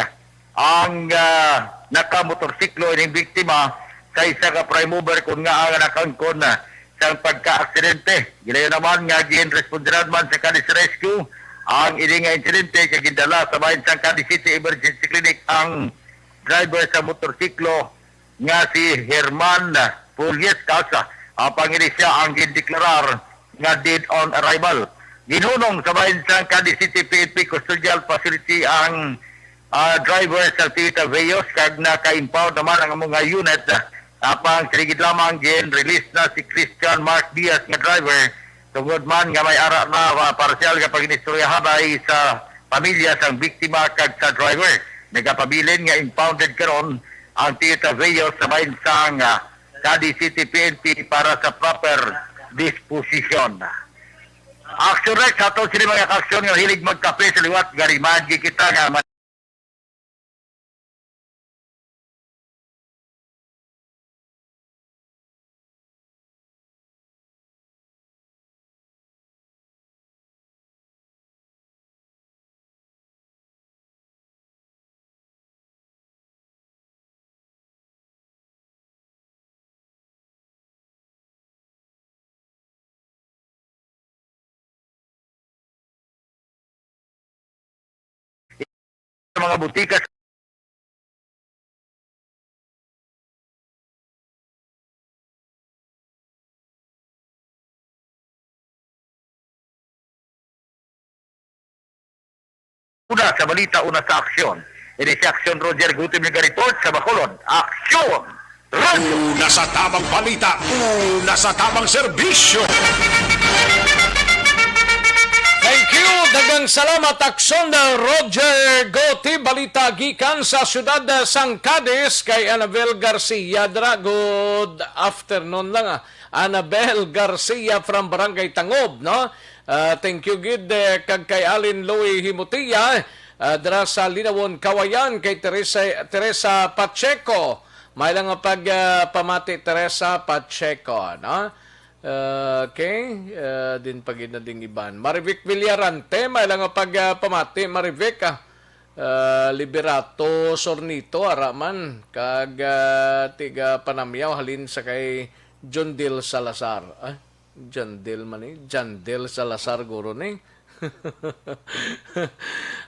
ang, ah, nakamotorsiklo ining biktima sa isa ka prime mover kon ngaa nga nakaangkon, ah, sang pagka-aksidente. Gilayon naman nga ginresponderan man sa Cadiz Rescue ang ini nga insidente kag gindala sa bahin sang Cadiz City Emergency Clinic ang driver sa motorsiklo nga si Herman Puliescas, apang ini siya ang gindeklarar nga dead on arrival. Ginhunong sa bahin sang Cadiz City P N P Custodial Facility ang, ah, driver sa Toyota Vios kag naka-impound naman ang amo nga unit. Apang sini gid lamang gin-release na si Christian Mark Diaz nga driver tungod man nga may ara na, ah, parsyal nga pag-inistoryahanay sa pamilya sang biktima kag sa driver. Nagapabilin nga impounded karon ang Toyota Vios sa bahin sang, ah, Cadiz City P N P para sa proper disposisyon. Action, right, sa ato sini mga kaaksyon nga hilig magkape sa liwat, gariman kita nga man- mga butika. Una sa balita, una sa aksyon. Ini si Aksyon Roger Guti, may report sa Bacolod. Aksyon! Radyo! Una sa tamang balita, una sa tamang serbisyo. Thank you. Daghang salamat, Aksyon Roger Guti. Balita gikan sa siyudad sang Cadiz kay Anabel Garcia. Dra, good afternoon lang, ah. Anabel Garcia from Barangay Tangob, no? Ah, thank you gid, eh, kag kay Alin Louie Himutia, ah, dira sa Linawon, Kawayan, kay Teresa, Teresa Pacheco. May lang nga pag, ah, pamati, Teresa Pacheco, no? Ah, okay, ah, din pa gid na ding iban. Marivic Villarante, may lang nga pag, ah, pamati, Marivic, ah. Ah, Liberato Sornito, ara man, kag, ah, tiga Panamyaw, halin sa kay Jondil Salazar. Ah, Jandel man ni, Jandel Salazar guro ni.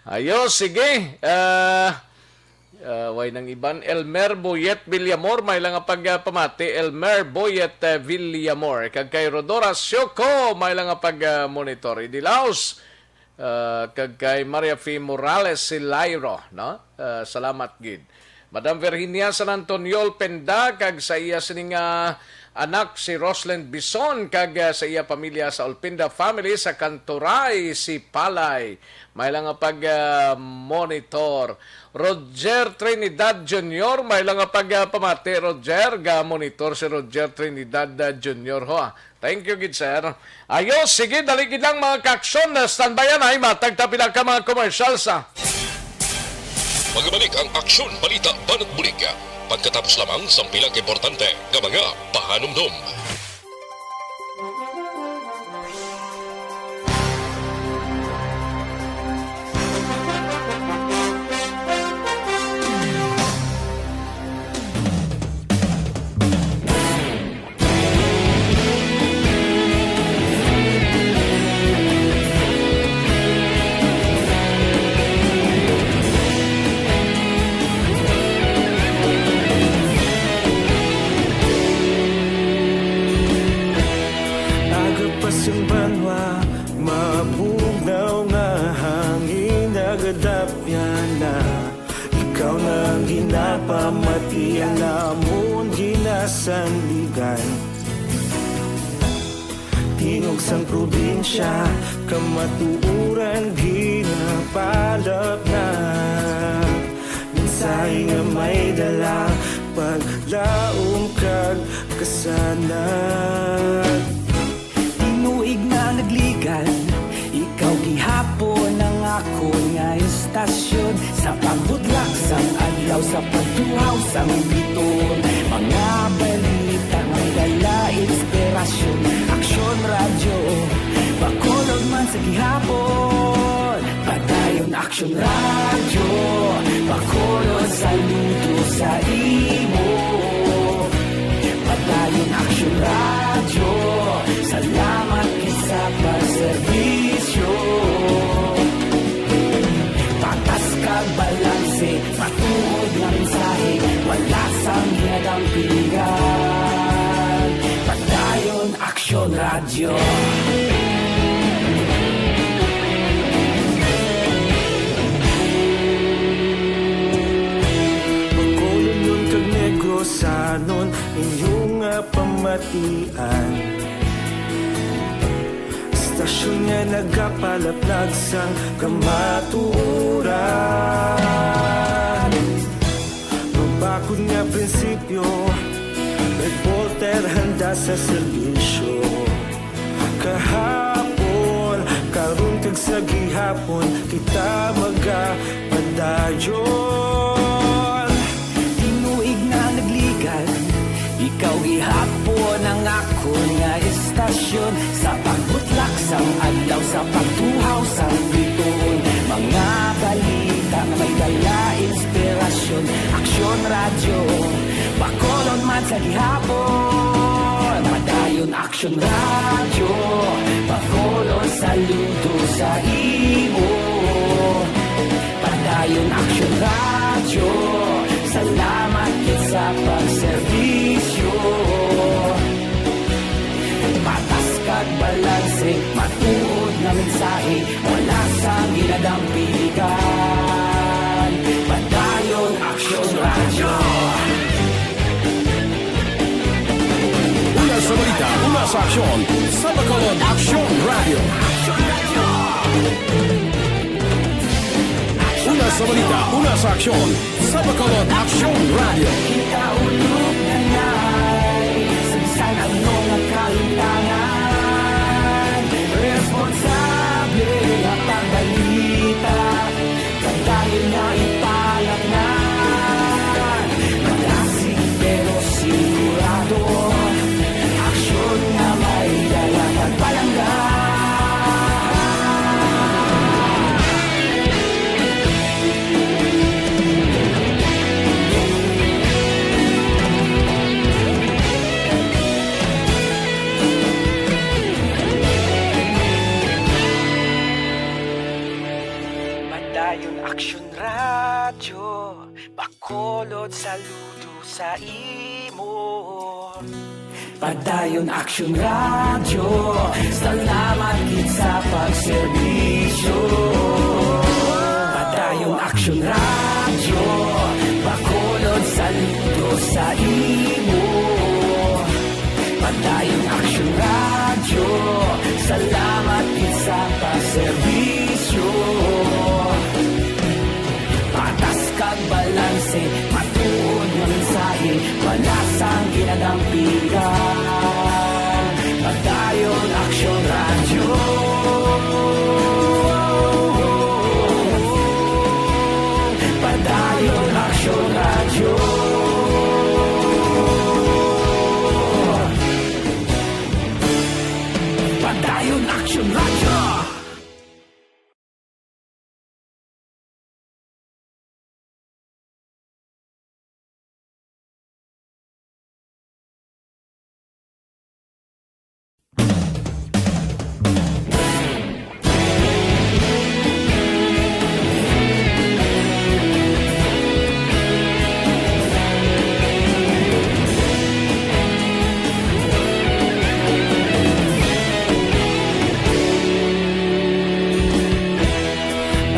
Ayo, sige. Ah, ah, way nang iban. Elmer Boyet Villamor, may lang nga pag, ah, pamati. Elmer Boyet, eh, Villamor. Kag kay Rodora Sioko, may lang nga pag, ah, monitor. Idilaos, ah, kag kay Maria Fe Morales Silairo, no? Ah, salamat gid. Madam Virginia San Antonio Olpenda, kag sa iya sini nga anak si Roslyn Bison, kag, ah, sa iya pamilya sa Olpenda family sa Kanturay, Sipalay. May lang nga pag, ah, monitor. Roger Trinidad Junior, may lang nga pag, ah, pamati, Roger. Ga monitor si Roger Trinidad, ah, Junior, ho, ah. Thank you gid, sir. Ayos, sige, dali gid lang, mga kaaksyon. Standby yan, ay matag ta pila ka mga commercials, ah. Magbalik ang Aksyon Balita Banat Bulig. Pagkatapos lamang sang pila ka importante nga mga pahanumdom. Agapas ang banwa, mabugnaw nga hangin, nagadapyan na. Ikaw na ang ginapamati, ang amon ginasandigan. Tingog sang probinsya, kamatuoran ginapalapnag. Mensahe nga may dala, paglaom kag kasanag. Tinuig na nagligad, ikaw gihapon ang akon nga istasyon. Sa pagbudlak sang adlaw, sa pagtuhaw sang biton, mga balita may dala inspirasyon. Aksyon Radyo, Bacolod man sa gihapon. Padayon Aksyon Radyo, Bacolod, saludo sa imo. Padayon Aksyon Radyo, salamat gid sa pagserbisyo. Patas kag balanse, matuod nga mensahe, wala sang ginadampigan. Padayon Aksyon Radyo. Bacolodnon kag Negrosanon, inyo nga pamatian. Istasyon nga nagapalaplag sang kamatuoran. Mabakod nga prinsipyo, reporter handa sa serbisyo. Kahapon, karon kag sa gihapon, kita magapadayon. Tinuig na nagligan, ikaw gihapon ang akon nga estasyon. Sa pagbutlak sang adlaw, sa pagtuhaw sang bituon, mga balita nga may dala inspirasyon. Aksyon Radyo, Bacolod man sa gihapon. Padayon Aksyon Radyo, Bacolod, saludo sa imo. Padayon Aksyon Radyo, salamat gid sa pagserbisyo. Patas kag balanse, matuod nga mensahe, wala sang ginadampigan. Padayon Aksyon Radyo. Una sa balita, una sa aksyon, sa Bacolod Aksyon Radyo. Una sa balita, una sa aksyon, sa Bacolod Aksyon Radyo. Kita ulog na nay, sa bisan ano nga kalimtangan, responsable nga pagbalita. Padayon nga ipalatnan, malasig pero sigurado. Aksyon nga may dala kag palangga. Padayon Aksyon Radyo, Bacolod, saludo sa imo. Padayon Aksyon Radyo, salamat gid sa pagserbisyo. Padayon Aksyon Radyo, Bacolod, saludo sa imo. Padayon Aksyon Radyo, salamat gid sa pagserbisyo. Patas kag balanse, matuod nga mensahe, wala sang ginadampigan. Padayon Aksyon Radyo. Padayon Aksyon Radyo. Padayon Aksyon Radyo.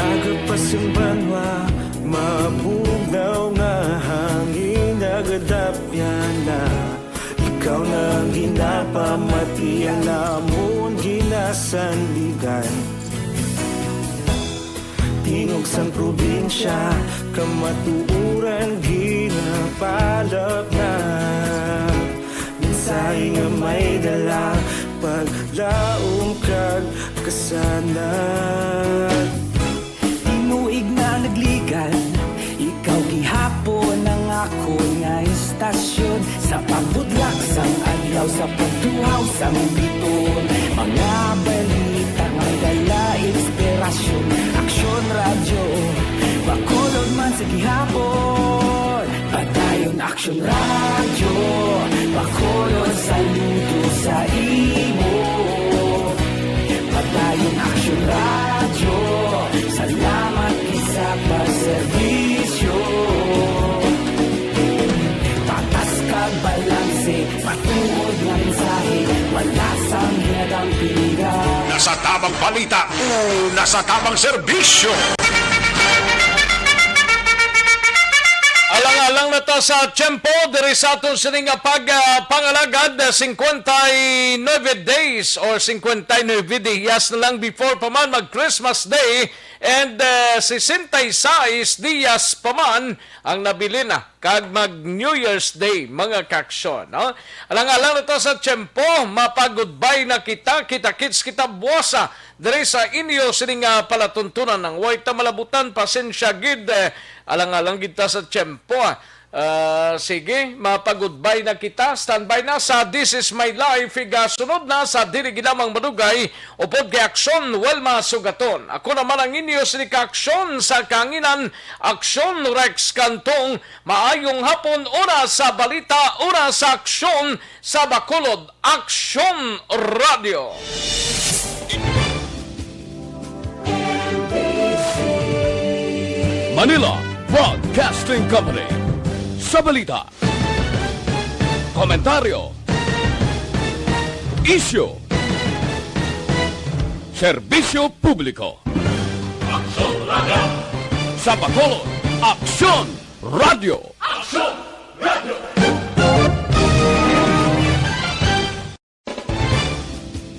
Aga pa sang banwa, mabugnaw nga hangin nagadapyan na. Ikaw na ang ginapamati, ang amon ginasandigan. Tingog sang probinsya, kamatuoran ginapalapngan. Mensahe nga may dala, paglaom kag kasanag. Tinuig na nagligan, ikaw gihapon ang akon nga estasyon. Sa pagbutlak sang adlaw, sa pagtuhaw sang bituon, mga balita nga may dala inspirasyon. Aksyon Radyo, Bacolod man sa gihapon. Padayon Aksyon Radyo, Bacolod, saludo sa imo. Padayon Aksyon Radyo, salamat gid sa pagserbisyo. Patas kag balanse, matuod nga mensahe, wala sang ginadampigan. Nasa tamang balita, una sa tamang serbisyo. Alang-alang na ta sa tiyempo diri sa aton sini nga pag, ah, pangalagad, ah, cincuenta y nueve days or cincuenta y nueve días na lang before pa man mag Christmas Day, and, ah, sesenta y seis días pa man ang nabilin na kag mag New Year's Day, mga kaaksyon, no? Alang-alang na ta sa tiyempo, mapagudbay na kita, kita-kits kita buwasa diri sa inyo sining nga palatuntunan. Ang way ta malabutan, pasensya gid, eh, alang-alang gid ta sa tiyempo, ah. Ah, sige, mapagudbay na kita. Standby na sa This Is My Life. Igasunod na sa Dili Ginamang Madugay, upod kay Aksyon Wilma Sugaton. Ako naman ang inyo sining kaaksyon sa kahanginan, Aksyon Rex Cantong. Maayong hapon, oras sa balita, oras sa aksyon sa Bacolod Aksyon Radio. Manila Broadcasting Company. Sa balita, komentaryo, isyu, serbisyo publiko. Aksyon Radio. Sa Bacolod, Aksyon Radio. Aksyon